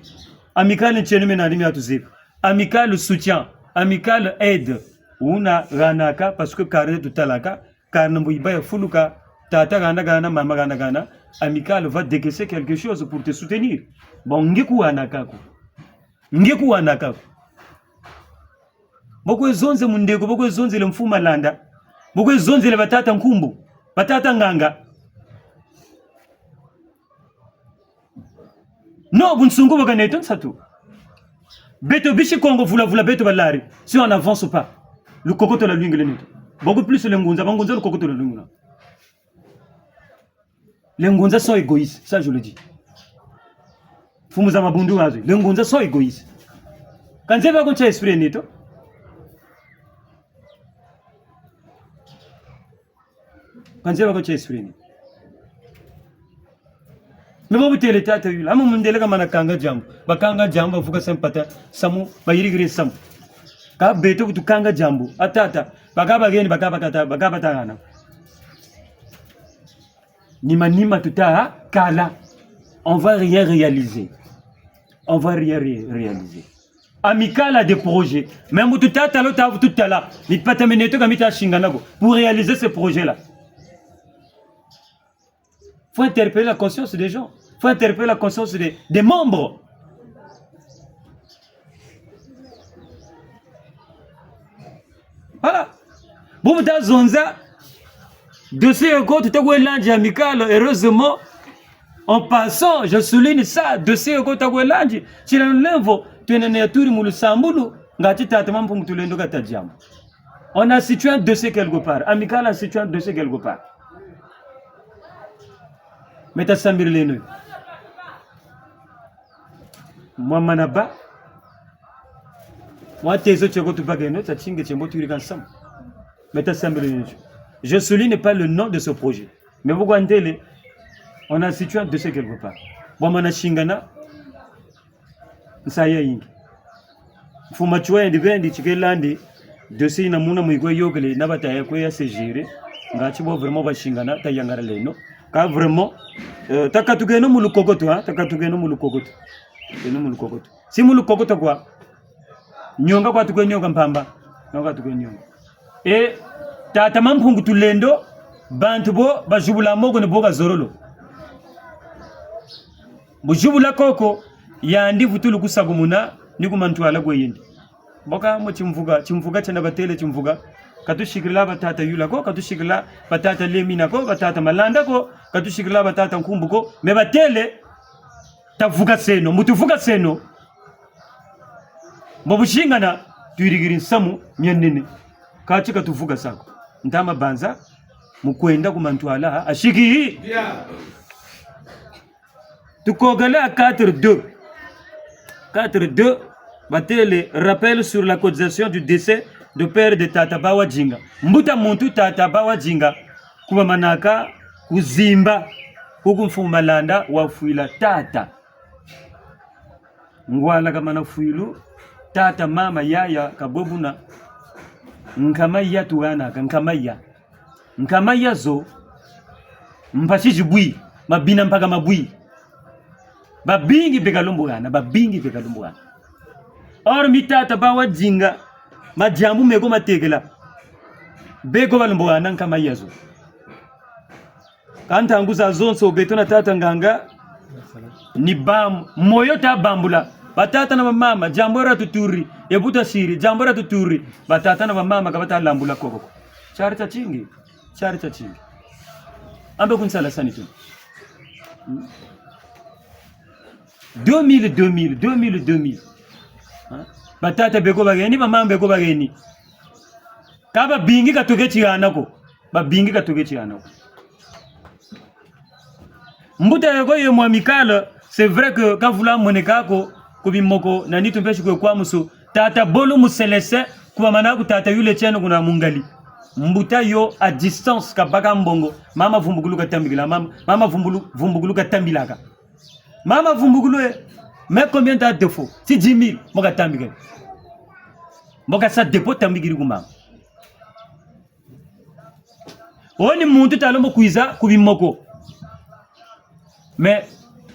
Amicale ntieno mena dimi ya tuzebi. Amicale soutien, Amicale aide. Wuna hanaka, parce que carnet tutalaka, carnet mbo yibâ ya fuluka, tata hana hana, mama hana hana, Amicale va décaisser quelque chose pour te soutenir. Bon, nge kuhanaka ko. Nge kuhanaka ko. Bo kwe zonze mundeko, bo kwe zonzele mfumu Malanda. Bo kwe zonzele batata Nkumbu. Batata nganga. Non, bunsungu bwa ka neto nsatu. Beto bisi Kongo vula vula beto balari. Si on n'avance pas. Lukokoto lwa lwingi lwa neto. Beaucoup plus le ngunza, bangunza lukokoto lwa lwingi lwa. Les ngunza sont égoïstes, ça je le dis. Mfumu za mabundu wazo, les ngunza sont égoïstes. Ka nzebi ko ntia esprit ya neto. Ka nzebi ko ntia esprit ya neto. Mais bo bu têle tata yula, amu mundele kamana kanga diambu. Bakanga diambu, bavuka sa mpata, samu, bayirikiri samu. Ka beto bu tukanga diambu, a tata, baka bageni, baka bakata, baka batangana. Nima nima tuta kala. On va rien réaliser. On va rien ré-, réaliser. Amicale a des projets. Même bu tuta tala, ta bu tuta tala. Mipata mia neto ka mita singana ko. Pour réaliser ces projets-là. Faut interpeller la conscience des gens. Faut interpeller la conscience des, des membres. Voilà. Bu bu ta zonza, dossier yo ko tuta kwe landi Amicale, heureusement, en passant, je souligne ça, dossier yo ko tuta kwe landi, tina lulemvo, twena na yaturi mu lusambulu, ngati tata Mampungu Tulendo kata diambu. On a situé un dossier quelque part. Amicale a situé un dossier quelque part. Mais tasambirileno. Mwa mana bâ. Mwa tezo tieko tubakeno, tia tinge tiembo tuirika nsamu. Mais tasambirileno. Je souligne pas le nom de ce projet. Mais bu kwa ntêle, on a situé un dossier quelque part. Bwa mana singana, nsayi yayingi. Mfumu Matsoua yandi bendi tikela ndi, dossier yina muna mu yikwe yôkele, na bata ya kwe ya se gérer. Ngati bo vraiment basingana, tayangaleno. Ka vraiment, euh, takatukeno mu lukokoto, hein, takatukeno mu lukokoto. Keno mu lukokoto. Si mu lukokoto kwa, nionga kwa tukwe nionga mpamba. Nionga tukwe nionga. E, tata Mampungu Tulendo, bantu bo bazibula moko ni bo kazololo. Bu zibula koko, yandi vutulu kusakumuna, ni ku mantwala kwe yandi. Boka mo timvuka, timvuka tiena batêle timvuka. Ka tusikila batata Yula ko, ka tusikila batata Lemina ko, batata Malanda ko, ka tusikila batata Nkumbu ko, mais batêle, tavukaseno, mu tuvukaseno. Mbo bu singana, tuirikiri nsamu mianene. Ka ti ka tuvukasa ko. Ntama banza, mu kwenda ku mantwala, asiki. Bien. Tukokele a quatre deux. Quatre deux, batêle rappel sur la cotisation du décès de père de tata Bawa Dinga. Mbuta muntu tata Bawa Dinga, ku bamanaka kuzimba, kuku mfumu Malanda wafwila tata. Ngwala kamana fwilu, tata, mama, yaya, kabwe buna. Nkama ya tuhanaka, nkama ya. Nkama ya zo, mpasi zibwi, mabina mpaka mabwi. Babingi beka lumbuhana, babingi beka lumbuhana. Or mi tata Bawa Dinga, madiambu meko matekela. Beko balumbuhana nkama ya zo. Ka ntangu zazonso beto na tata nganga, ni bam-, moyo tabambula. Batata na bamama, diambu dia tuturi, e bu tasiri, diambu dia tuturi. Batata na bamama ka bata lambula koko ko. Tiari tiatingi, tiari tiatingi. Ambe kunsala sani tu. Hmm? Deux mille, deux mille, deux mille, deux mille. Hein? Batata beko baheni, bamama beko baheni. Ka babingi ka tuke tihana ko. Babingi ka tuke tihana ko. Mbuta yoko ye mu Amicale, c'est vrai que kavula moneka ko, ku bimoko, na nitu mpesi kwe kwa musu. Tata Bolu Muselese, ku bamana ku tata Yule Tieno kuna Mungali. Mbuta yo à distance, kabaka mbongo. Mama Vumbukulu katambikila, mama, mama Vumbulu-, Vumbukulu katambilaka. Mama Vumbukulu e, mais combien t'as défaut? Si dix mille, mbo katambikila. Mbo kasa dépôt tambikiri ku mama. Wo ni muntu talombo kwiza ku bimoko. Mais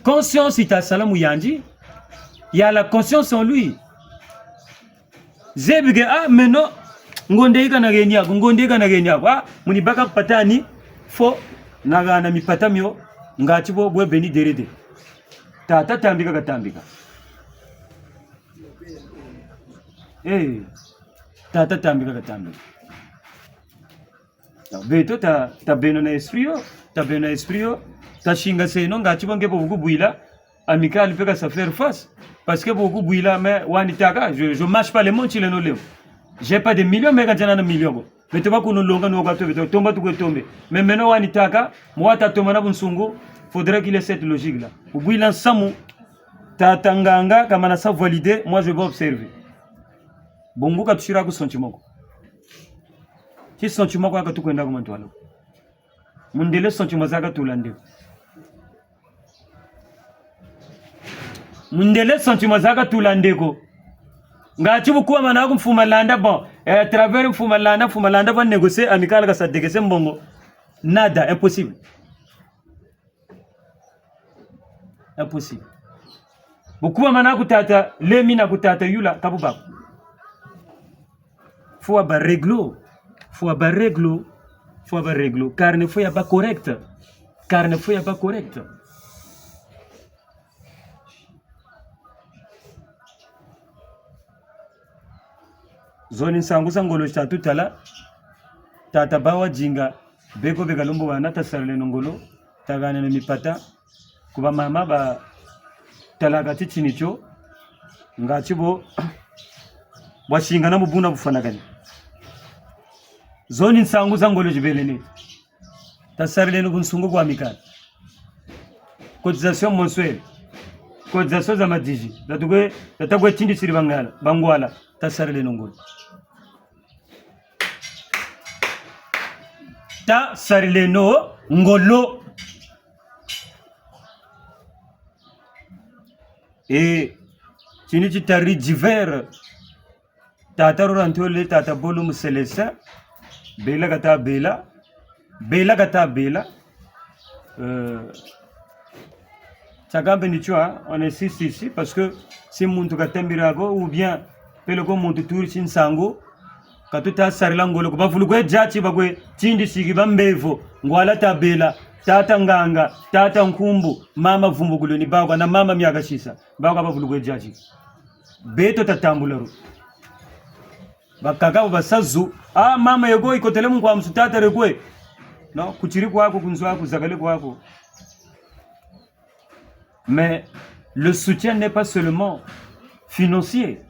conscience yita sala mu yandi, il a la conscience en lui. Zebi ke, ah, meno, ngonde yi ka naheni ako, ngonde yi ka naheni ako. Ah, muni baka mpata ni, faut nahana mipata mio, ngati bo bwe beni derede. Tata tambika katambika. Eh, tata tambika katambika. Beto ta, tabeno na esprit yo, tabeno na esprit yo, tasingaseno ngatu bo nge bo bu kubwila, Amicale mpe ka sa faire face. Parce que bo bu kubwila, mais wani tâka, je, je mâche pas les mots, ntileno lemvo. J'ai pas de millions, mais ka nzena na million ko. Beto ba kunulonga no ka to beto, tomba tukwe tombe. Mais meno wani tâka, mu wata tomba na bunsungu, faudrait qu'il ait cette logique-là. Kubwila nsamu, tata nganga, kamana sa valider, moi je vais observer. Bungu ka tusira ku sentiment ko. Ti sentiment ko aka tukwenda ku mantwala. Mundele sentiment zaka tula ndeko. Mundele sentiment zaka tula ndeko. Ngatu bu kubamana ku Mfuma Landa, bon, eh, à travers Mfuma Landa, Mfuma Landa va négocier, Amicale ka sa décaisser mbongo. Nada, impossible. Impossible. Bu kubamana ku tata Lemi na ku tata Yula, ka bu bâ ko. Faut ba réglo. Faut ba réglo. Faut ba réglo. Carnet faut ya bâ correct. Carnet faut ya bâ correct. Zo ni nsangu za ngolo zi ta tutala. Tata Bawa Dinga, beko beka lumbu wana, tasarileno ngolo, tahaneno mipata. Ku bamama batalaka titini tio, ngatu bo bwasingana mu buna bufwanakani. Zo ni nsangu za ngolo zibelene. Tasarileno bunsungu bwa Amicale. Cotisation mensuelle. Cotisation za madizi. Za tukwe, za takwe tindisiri bangala, bangwala. Tasarileno ngolo. Tasarileno ngolo. E, tini ti tari divers. Tata Rora Ntole, tata Bolo mu Célestin. Bela ka ta bela. Bela ka ta bela. Euh, tiaka mpe ni tio, on insiste ici, parce que si muntu katambira ko, ou bien, peleko muntu turi ti nsangu, ka tuta sarila ngolo ko, bavulu kwe dia ti bakwe tindisiki bambevo, ngwala ta bela, tata nganga, tata nkumbu, mama Vumbukulu ni bakwa na mama Miakasisa, bakwa bavulu kwe dia ti. Beto tatambula ro. Bakaka bo basa zu. Ah, mama yeko yikotele mu nkwamusu, tata rekwe. Non, kutiri kwaku, ku nzo aku, zakale kwaku. Mais le soutien n'est pas seulement financier.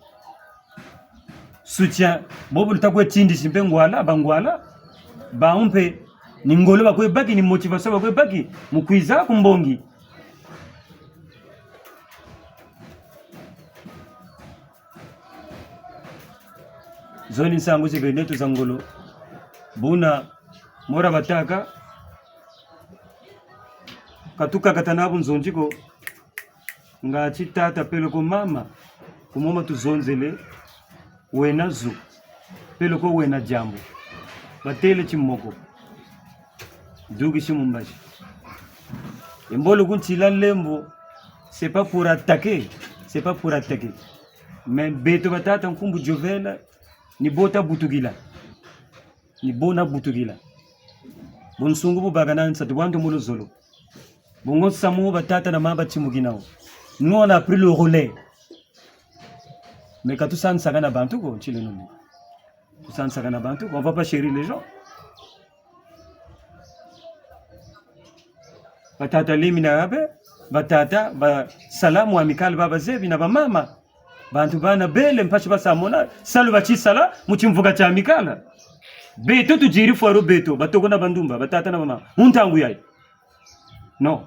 Soutien, bobo luta kwe tindisi mpe ngwala, bangwala, bawu mpe, ni ngolo bakwe baki, ni motivation bakwe baki, mu kwiza ku mbongi. Zo ni nsangu zibele neto za ngolo. Buna, mora batâka, ka tukakatana bunzonzi ko, ngatu tata peleko mama, ku moma tuzonzele, wena zu, peleko wena diambu. Batêle timoko. Dukisi mu mbazi. E mbolo kuntila lembo, c'est pas pour attaquer, c'est pas pour attaquer. Mais beto batata nkumbu Jovel, ni bo tabutukila. Ni bo nabutukila. Bunsungu bubaka na nsatu bwa nto mu luzolo. Bungu nsamu batata na mama batimukina wo. Nous, on a pris le relais. Mais ka tusanisaka na bantu ko, ntileno. Tusanisaka na bantu ko, on va pas chérir les gens. Batata Lemi na Abe, batata basala mu Amicale, ba bazebi na bamama. Bantu bana bele mpasi basa mona, salu bati sala mu timvuka tia Amicale. Beto tudiri fwaro beto, batoko na bandumba, batata na bamama. Mu ntangu yayi. Non.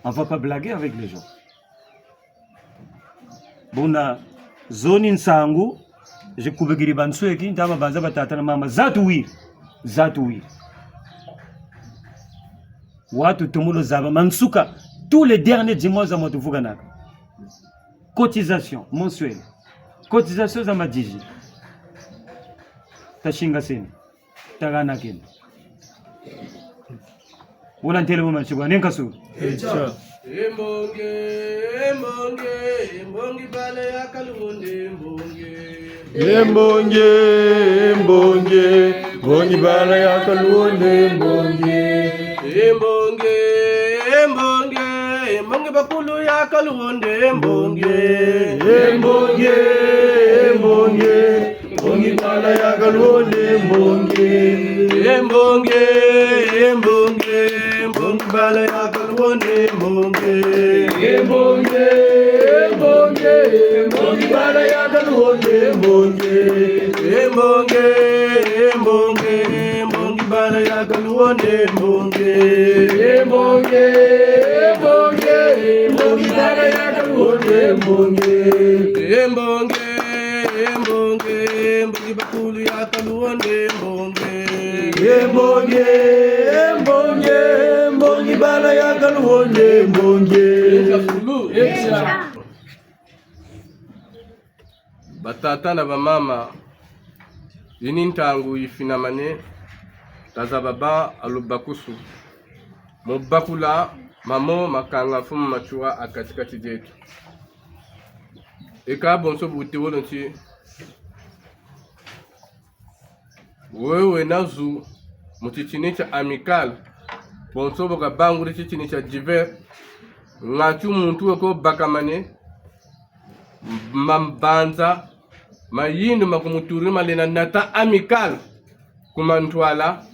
On va pas blaguer avec les gens. Buna zo ni nsangu zikubikiri bansweki, ntama banza batata na mama. Za tuwiri. Za tuwiri. Watu tomo lo zaba mansuka. Tous les derniers dimanches za mwa tuvukanaka. Cotisation mensuelle. Cotisation za madizi. Tasingaseno. Tahanakeno. Wuna ntele mu mansi bwa nenkasu. Echa. Embongi, embongi, embongi bala ya kalunde embongi. Embongi, embongi, embongi bala ya kalunde embongi. Embongi, embongi, embongi bakulu ya kalunde embongi. Embongi, embongi, embongi bala ya kalunde embongi. E mbongi, e mbongi, mbongi bala ya kaluwonde mbongi. E mbongi, e mbongi, mbongi bala ya kaluwonde mbongi. E mbongi, e mbongi, mbongi bala ya kaluwonde mbongi. E mbongi, e mbongi, mbongi bala ya kaluwonde mbongi. E mbongi, e mbongi, mbongi bakulu ya kaluwonde mbongi. E mbongi, e mbongi, mbongi bala ya kaluwonde mbongi. Batata na bamama, yi ni ntangu yifinamane, tazaba bâ ha lubakusu mu bakula mamo makanga Mfumu Matsoua ha kati-kati dieto. Eka bonso bu tewolo nti, wewe na zu mu titini tia Amicale, bonso bu kabanguri titini tia Divers, ngatu muntu weko bakamane, mabanza mayindu ma kumuturi malenda nata Amicale ku mantwala,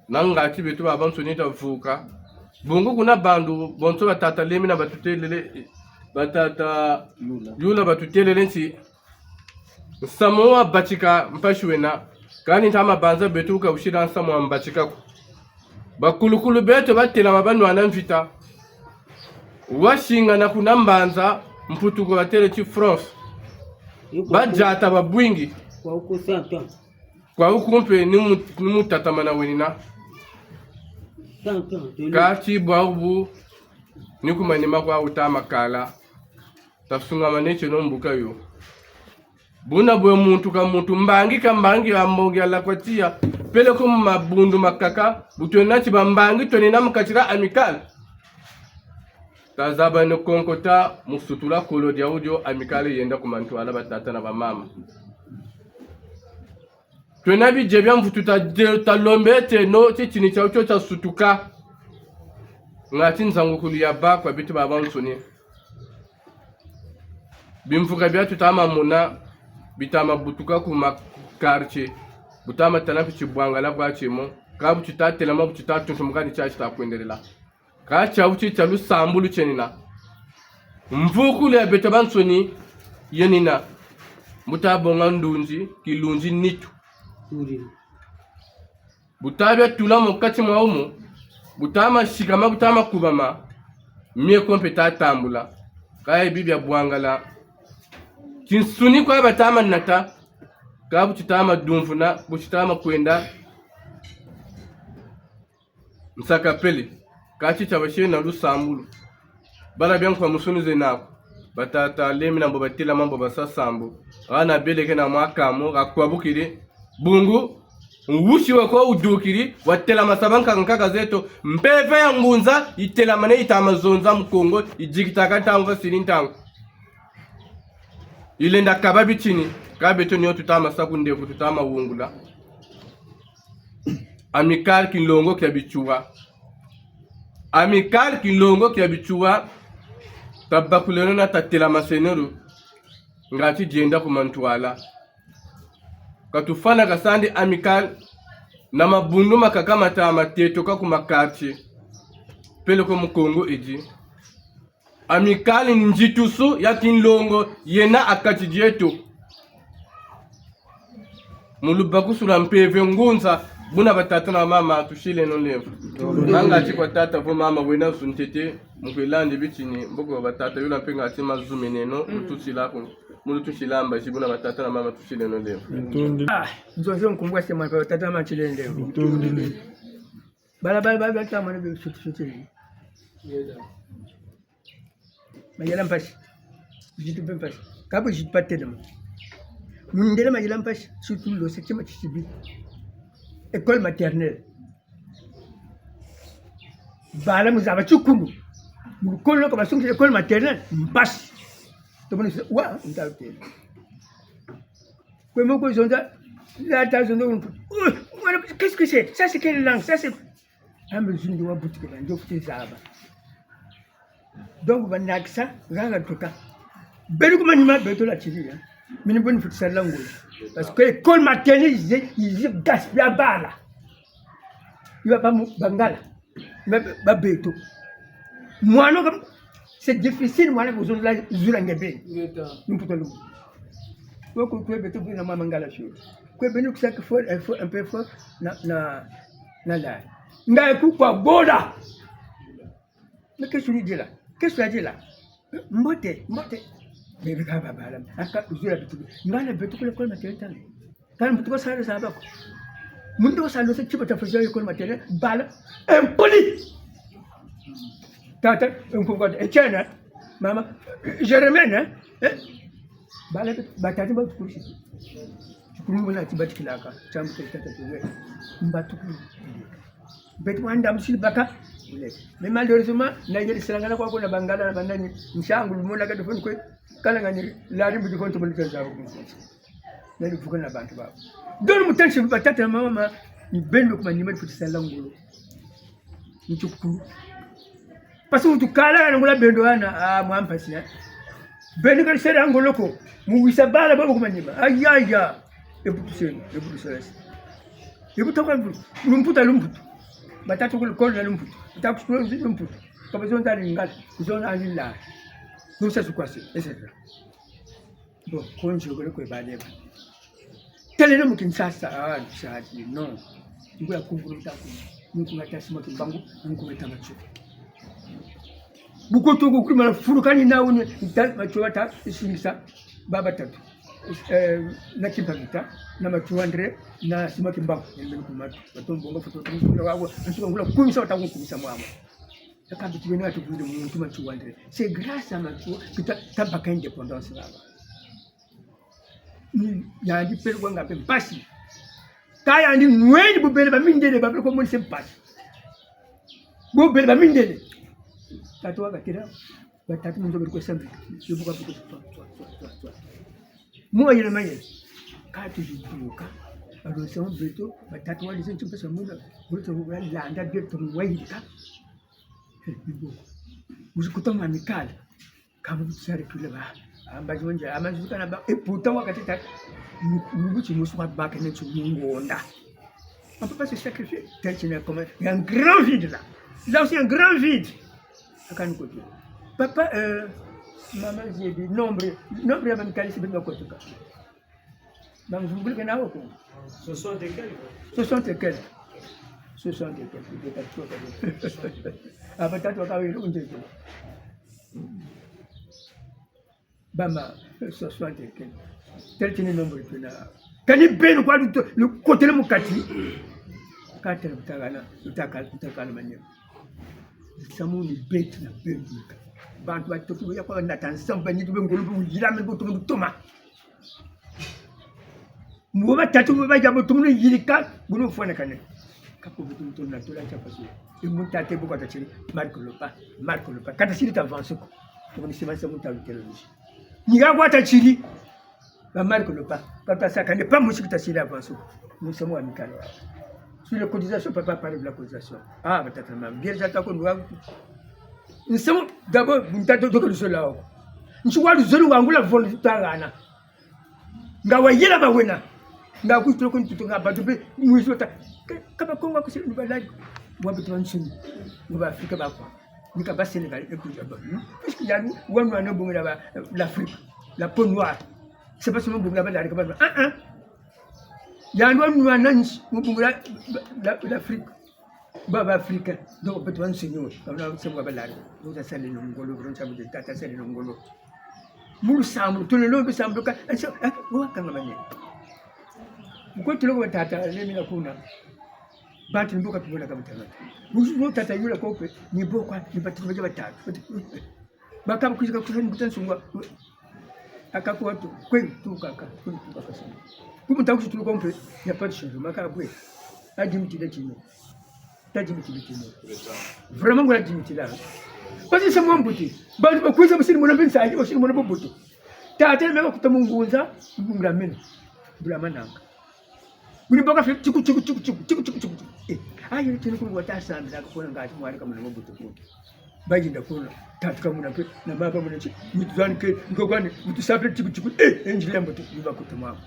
na ngatu beto babansoni tavuka. Bungu kuna bantu bonso batata Lemi na batutelele, batata Yula, Yula batutelele nti, nsamu wa batika mpasi wena, kani nta mabanza beto ka wusila nsamu wa mbatika ko. Bakulukulu beto batelama banwana mvita. Wasingana kuna mbanza, mputu ko batele ti France. Badiata babwingi. Kwa uku cent ans. Kwa uku mpe ni mu-, ni mu tatamana wenina. Cent ans, de Kati bwabu, ni ku manima kwa wuta makala. Tasungamane tieno mbuka yo. Buna bwe muntu ka muntu, mbangi ka mbangi, ha mbongi ha la kwa tiya, peleko mu mabundu makaka, bu twena ti bambangi twenina mu kati dia Amicale. Tazaba ni konkota mu sutula kolo dia wudio Amicale yenda ku mantwala, batata na bamama. Twena bidia bia mvutu ta-, talombe tieno titini tia wutio tia sutuka. Ngatu nzangukulu ya bâ kwa beto babansoni. Bimvuka bia tutama mona, bitama butuka ku ma quartier. Butama tala mpe tibwangala bwa tiemo. Ka bu tita telama, bu tita tuntumuka ni tia tita kwendelela. Ka tia wuti tia lusambulu tienina. Mvukulu ya beto bansoni yenina. Buta bonga ndunzi, kilunzi nitu. Uri. Buta bia tula mu kati mwa wumo, butama sikama, butama kubama, mieko mpe ta tambula. Ka ebi bia bwangala. Tinsuni kwa batama nata, ka bu titama dumvuna, bu titama kwenda. Nsaka pele, ka ti tia basiena lusambulu. Bala bia nkwa musunu zena ko. Batata Lemi na mbo batelama, mbo basa sambu. Hana beleke na mwa kamo, ha kwabukiri. Bungu, wusi weko wudukiri, watelamasa bankaka nkaka zeto. Mpeve ya ngunza, yitelamane yitama zonza mu Kongo, yidikitaka ntangu kasiri ntangu. Yilenda kaba bitini, ka beto ni yo tutama sa ku ndefu, tutama wungula. Amicale kinlongo kia Bitsua. Amicale kinlongo kia Bitsua. Tabakuleno na tatelamaseno, ngatu dienda ku mantwala. Ka tufwana kasandi Amicale na mabundu makaka mata matetoka ku ma quartier. Peleko mu Kongo edi. Amicale nzitusu ya kinlongo yena ha kati dieto. Mu lubakusu lwa mpeve ngunza, buna batata na mama tusileno lemvo. Manga ti kwa tata vo mama wena zu ntete, mu kwelandi bitini, mboko batata yola mpe ngatu mazumeneno, mu tusila ku, mu tusila mbazi, buna batata na mama tusileno lemvo. Ah, nzonzo nkumbwa se mwa batata na mama tusileno lemvo. Bala, bala, bala, bala, tamana be sutu, sutu. Mayela mpasi. Zitu mpe mpasi. Ka bu zitu pa telama. Mundele mayela mpasi, surtout lo septième tisibi. École maternelle. Bala mu zaba tikulu. Mu lukolo ka basungisa école maternelle, mpasi. Tomoni se, wa, nta tele. Kwe moko zonza, la ta zonza, oh, voilà, qu'est-ce que c'est ? Ça, c'est quelle langue ? Ça, c'est Ah, mais je ne dois pas te dire, je te zaba. Donc, banakisa, ganga tuka. Belu ku manima, beto la tiri, hein. Mini boni futisa lango. Parce que école maternelle, ils, ils gaspillent bala. Ils vont pas mu-, bangala. Ba, ba beto. Mwana kam, c'est difficile, mwana ko zula, zula nge beni. Ngeta. Lumputa lumputa. Ko, ko, ko beto bina mama ngala fioti. Ko beni kusaka fo, eh, fo, un peu fo, na, na, na la. Nga ku kwa bola. Mais qu'est-ce que tu dis là? Qu'est-ce que tu as dit là? Mbote, mbote. Mais regarde, baba, là, aka, zula beto. Nga na beto kule kule maternelle. Kala muntu ko sala zaba ko. Muntu ko sala se tiba ta faisait école maternelle, bala, impoli. Tata, un coup, Etienne, hein? Mama, je remène, hein? Hein? Bala, ba tata ba tukulisi. Tukulu mwana ti batikilaka, tiambu tia tata tuwe. Mba tukulu. Beto wanda musili baka. Mais malheureusement, na yeli salangana kwa kuna bangala na banani, nsangu lumona ka defoni kwe, kala ngani, lari mbu defoni tumulika zaba. Nani vuka na bantu babo. Donc, mutansi batata na mama, ni beno ku manima di futisa la ngolo. Ni tukulu. Parce que tukala na ngolo bendo ana, ah, mwa mpasi, eh. Beno ka sera ngolo ko. Mu wisa bala babo ku manima. Ayaya. Ebutu seni, ebutu seni. Ebutu kwa mbutu. Lumputa lumputu. Batatu kulu kolo na lumputu. Batatu kulu lumputu. Kaba zonza lingala. Zonza lila. Zonza sukwasi, et cetera. Bon, konzi yokele kwe baleba. Tele no mu Kinshasa, ah, Kinshasa, non. Ngula kungulu taku. Nkunga ta Simon Kimbangu, nkunga ta Matsoua. Bukoto ko kuli mala fulu kani na wuni, ta Matsoua ta singisa, baba tatu. Eh, na Kimpa Vita, na Matsoua André, na Simon Kimbangu. Yende ku matu. Bato mbonga foto, ngula wawo, nsuka ngula kumisa, wata kumisa mwamu. Yaka biti beno atu bwile muntu Matsoua André. C'est grâce à Matsoua que ta, tabaka indépendance là-bas. Ni, yandi pele kwa nga pe mpasi. Ka yandi nweni bubele ba mindele, babele kwa monisa mpasi. Bubele ba mindele. Tata wa katela, batatu munzo bele kwa sambi. Yobuka buko twa, twa, twa, twa, twa. Mwa yele mayele. Ka tuzibuka. Alonso beto, batatu wa lizo nti mpesa muna. Beto wa landa beto mwa yilika. Eh, ni bo. Muzi kuta mwa mikala. Kamu circule ba. Amba zonja, ama zuka na ba. Et pourtant, wakati ta, mu-, mubuti musu kwa baka ne tu ngonda. On peut pas se sacrifier. Tel qu'il est comme, il y a un grand vide là. Là aussi, un grand vide. Akani kote. Papa, euh, maman, j'ai dit, nombre, nombre ya ba mikali si beno kotuka. Bamvungulike na wo ko. Soixante et quelques. Soixante et quelques. Soixante et quelques. Ah, batatu wa kawele unjete. Bama, soixante et quelques. Tel que ni nombre tuna. Kani beno kwa luto, lukotele mu kati. Katele kutakana, kutaka-, kutakana manyema. Samu ni beto na beno. Bantu batoki ya kwa nata nsamba ni tube ngolo bu yilame bu tumu toma. Mbo batatu mbo badia bo tumunu yirika, bunu fwanakane. Kapo bu tumunu tona tola tia pasu. E muntu ate bu kata tiri, Marc Lopa, Marc Lopa. Kata siri ta avancer ko. Tumunu sima sa muntu alu théologie. Ni ga kwa ta tiri. Ba Marc Lopa. Kata sa kane pa musi kata siri avancer ko. Nous sommes amicales. Sur les cotisations, papa parle de la cotisation. Ah, batata mama. Bien, j'attends qu'on doit. Nous sommes d'abord, muntu ate doka luzolo. Nsi wa luzolo wa ngula volonté tangana. Nga wayela ba wena. Nga kutula ko ntutu nga bantu mpe, mwizi wata. Ka, ka Bakongo kusi, ni baladi. Wa beto bansoni. Wa ba Afrika bakwa. Ni ka ba Sénégal, e kuya ba. Hmm? Puisque yandi, wanwana bongela ba, l'Afrique. La peau noire. C'est pas seulement bongela ba la, ah, ah. Yandi wanwana nsi, bongela la, la, l'Afrique. Ba, ba Africain. Donc, beto bansoni. Bana se mwa balari. Beto tasali no ngolo, beto tasali no ngolo. Mu lusambulu, tulelo lusambulu ka, ese, eh, wa kanga manye. Mu ko tuloko tata, le mina kuna. Bantu ni bo ka tubona ka mutanga. Mu, mu tata yula ko pe, ni bo kwa, ni batatu badia batatu. Bakaba kwiza ka kusa ni kuta nsungwa. Aka kwa tu, kwe tu kaka, kwe tu kaka sana. Ku muntu akusi tuluka mpe, il n'y a pas de changement, ka bwe. Adimiti da tino. Tadimiti da tino. Vraiment, ngula dimiti la. Parce que c'est mon beauté. Bantu bakwiza basiri mona mpe nsayi, basiri mona bo beauté. Tata meka kuta mu ngunza, ngula meno. Bula mananga. Buni baka fe tiku, tiku, tiku. Eh, ayi tini kulu wata sambila ka kona ngati mwari ka muna mabutu kutu. Bayenda kuna, tata kamona mpe, na mama kamona ti, mutu zani ke, nko kwani, mutu sapele tiku tiku, eh, eh, nzila ya mbote, ni bakuta mama.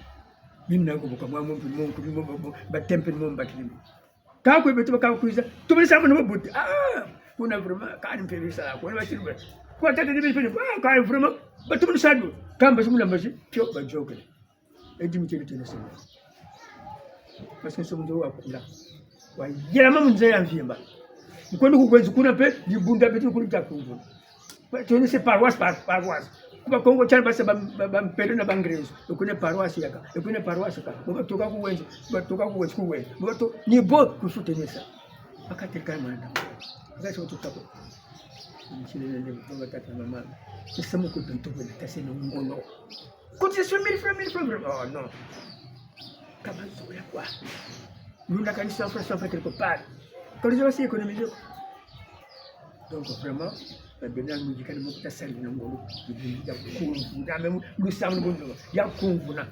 Mimi nako boka mwa mumpi, mumpi, mumpi, mumpi, batempe, mumpi, bakilimi. Ka kwe beto baka kwiza, tumisa mwana mabote. Ah, kuna vraiment, kani mpe bisa, kuna basiri ba. Kwa tata ni mpe, ah, kani vraiment, batumisa ndo. Kamba si muna mbazi, pio, bajokele. Edi mitele tena sema. Parce que somo nzo wakula. Wayelama mu nza ya mvimba. Nkondo ku Kwenzi kuna mpe, dibundu beto kulu ta kumvuna. Ba, tuni se paroisse par paroisse. Ku Bakongo tiari basa ba, ba, ba mpelo na ba ngrezo. Ekune paroisse yaka. Ekune paroisse ka. Bo batuka ku Wenzi. Batuka ku Wenzi, ku Wenzi. Bo batu, ni bo ku soutenir ça. Aka teka mwana. Aka so tuka ko. Nsile nende, bo tata, mama. Sasa mu ku tuntu ko, tase na ngolo. Cotisation mille francs, mille francs, mille francs. Oh non. Kama zola kwa. Luna kani cent francs, cent francs quelque part. Quand les gens économisent. Donc vraiment, la bena musical mo kuta sali na ngolo. Ya kumvuna, même le sang, le bon, ya kumvuna.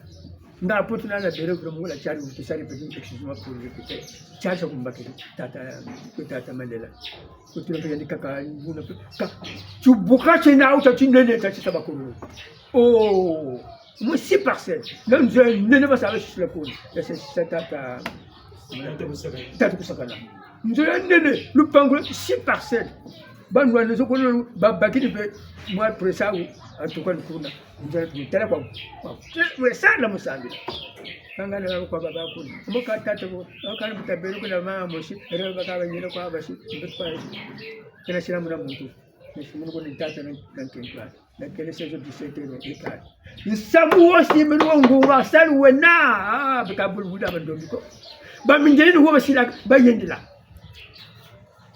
Nga poto na na bere vraiment la tiari, tu sali petit excusez-moi pour répéter. Tiari sa kumbakiri. Tata, tata Mandela. Kutula mpe yandi kaka, nguna mpe, ka, tibuka tiena wuta tinene, ta tisa bakulu. Oh, mwa six parcelles. Na nzo ya nene basa basisila kuna. Ya se sa tata, tata Kusakana. Nzo ya nene, lupangu lwa six parcelles. Banwana zo kono, babakiri mpe, mwa presa wu, en tout cas, kuna. Nzala tumutala kwa, kwa, we sala musambi. Kanga na kwa baba kuna. Mboka tata ko, kanga mutabelo kuna mama mosi, ere baka banyere kwa basi, mbe kwa. Kana sila muna muntu. Nisi munu kuna tata na, na nkentwa. Na kele saison dix-sept heures, ikali. Nsamu wosi menu wa ngunga, sali wena, ah, bika bulubula bandombi ko. Bamindele ni wo basila, bayendela.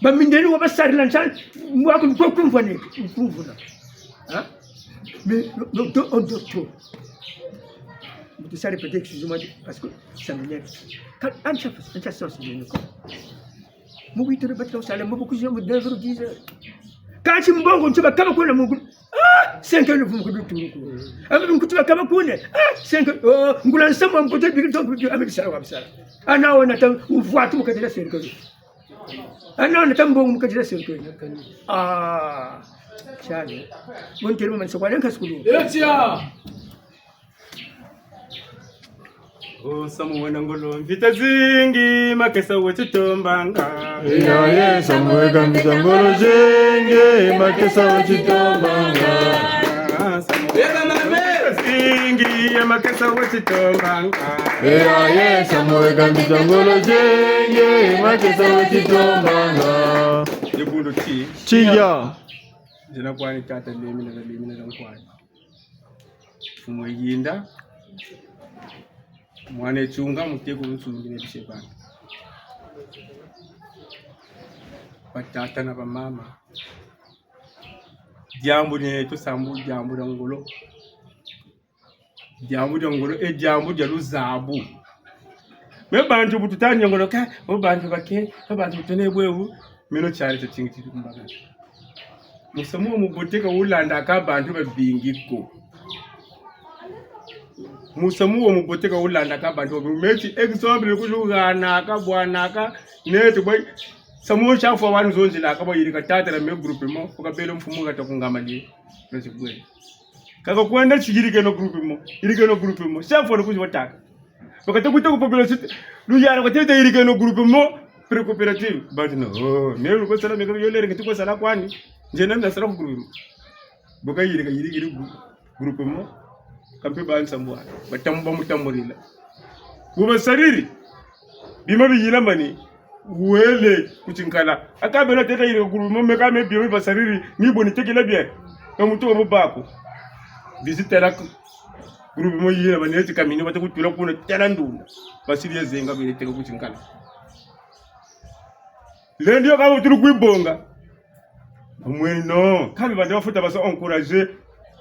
Bamindele wo basarila nsa, mwa ku, ku, kumvwa ne, kumvuna. Hein? Mais, no, no, do, on doit trop. Mutu sali peut-être, excusez-moi, parce que ça m'énerve. Quand, en chef, en chef, ça, c'est bien, quoi. Mu huit heures, batika sala, mu bukuzi, mu neuf heures, dix heures. Kansi mbongo, nti bakaba kuna mu, ah, cinq heures, mu kudu turu ko. Amu nkuti bakaba kuna, ah, cinq heures, oh, ngula nsamu, mpote, bigi, donc, bigi, amu bisala, wa bisala. Ana ona ta, uvwatu mu kati dia cercueil. Ana ona ta mbongo mu kati dia cercueil. Ah, tiari. Bon, teri mama, nsa kwa nanka sukulu. Etia! O nsamu wena ngolo, mvita zingi, makesa weti tombanga. Eya ye, nsamu weka mvita ngolo zingi, makesa weti tombanga. Nsamu weka mvita zingi, makesa weti tombanga. Eya ye, nsamu weka mvita ngolo zingi, makesa weti tombanga. Dibundu ti. Tiya. Nzina kwani tata Lemi na Lemi na kwani. Mfumu Yinda, mwana Tsunga, muteko nsungi ne bise bana. Batata na bamama. Diambu ni tusambu, diambu dia ngolo. Diambu dia ngolo, e diambu dia luzabu. Me bantu bu tuta ni ngolo ka, o bantu bake, o bantu bu tune bwebu, meno tiari tio tingi tiri kumbaka. Musamu wa mubote ka wulandaka bantu babingi ko. Musamu wa mubote ka wulandaka bantu babingi. Meti exemple ku luhanaka, bwanaka, neti bwa, samu chaque fois wanu zonzilaka bwa yirika tata na me groupement, ukabele mfumu kata kungamalie. Meti bwe. Kaka kwenda ti yirikeno groupement, yirikeno groupement. Chaque fois kuzi wataka. Bakata kuta ku population, luyala kwa tete yirikeno groupement, pré-coopérative. Bantu no, oh, ne luko sala meka yo lere kiti kwa sala kwani. Nzena na sala ku groupement. Boka yirika, yirika, yirika gru-, groupement. Kampe ba nsamu wa. Batambu bamutambulila. Bu basariri. Bima biyila mani. Wele ku tinkala. Aka bena teta yirika groupement, meka me bima bi basariri. Ni bo ni tekila bien. Na muntu wa mu bako. Visite la ku-, groupement yina, baneti kamini, bata kutula kuna tala ndunda. Basiri ya zenga bele teka ku tinkala. Lendi yo kama tulu kwibonga. Amweni no. Kabi bande bafuta basa encourager.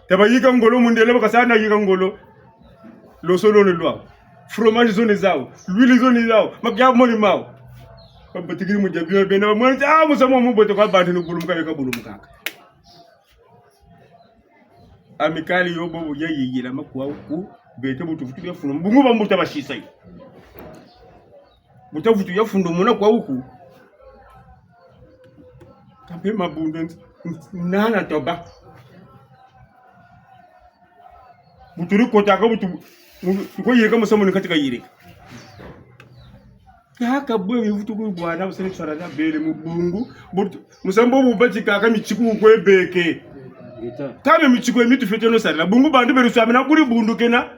Tabayika ngolo mundele bakasana yika ngolo. Loso loni lwawu. Fromage zo ni zawu. L'huile zo ni zawu. Makiya moni mawu. Babatikiri mu dia bima bena bamweni. Ah, musamu wa mubote kwa bantu ni bulumuka beka bulumukaka. Amicale yo bobo ya yiyila ma kwawu ku, beto bu tuvutu ya funu. Bungu ba mbuta basisa yi. Bu tavutu ya funu muna kwawu ku. Tampe mabundu nana toba. Bu turi kotaka bu tu, bu tu ko yirika musamu ni kati ka yirika. Kaka bwe mi vutu ku bwana, bu sene tswara na bele mu bungu. Bu tu, musamu bu batikaka mitiku kwe beke. Kâ mitiku mi tufweti no sarila. Bungu bantu beri swamina kuri bundu kena.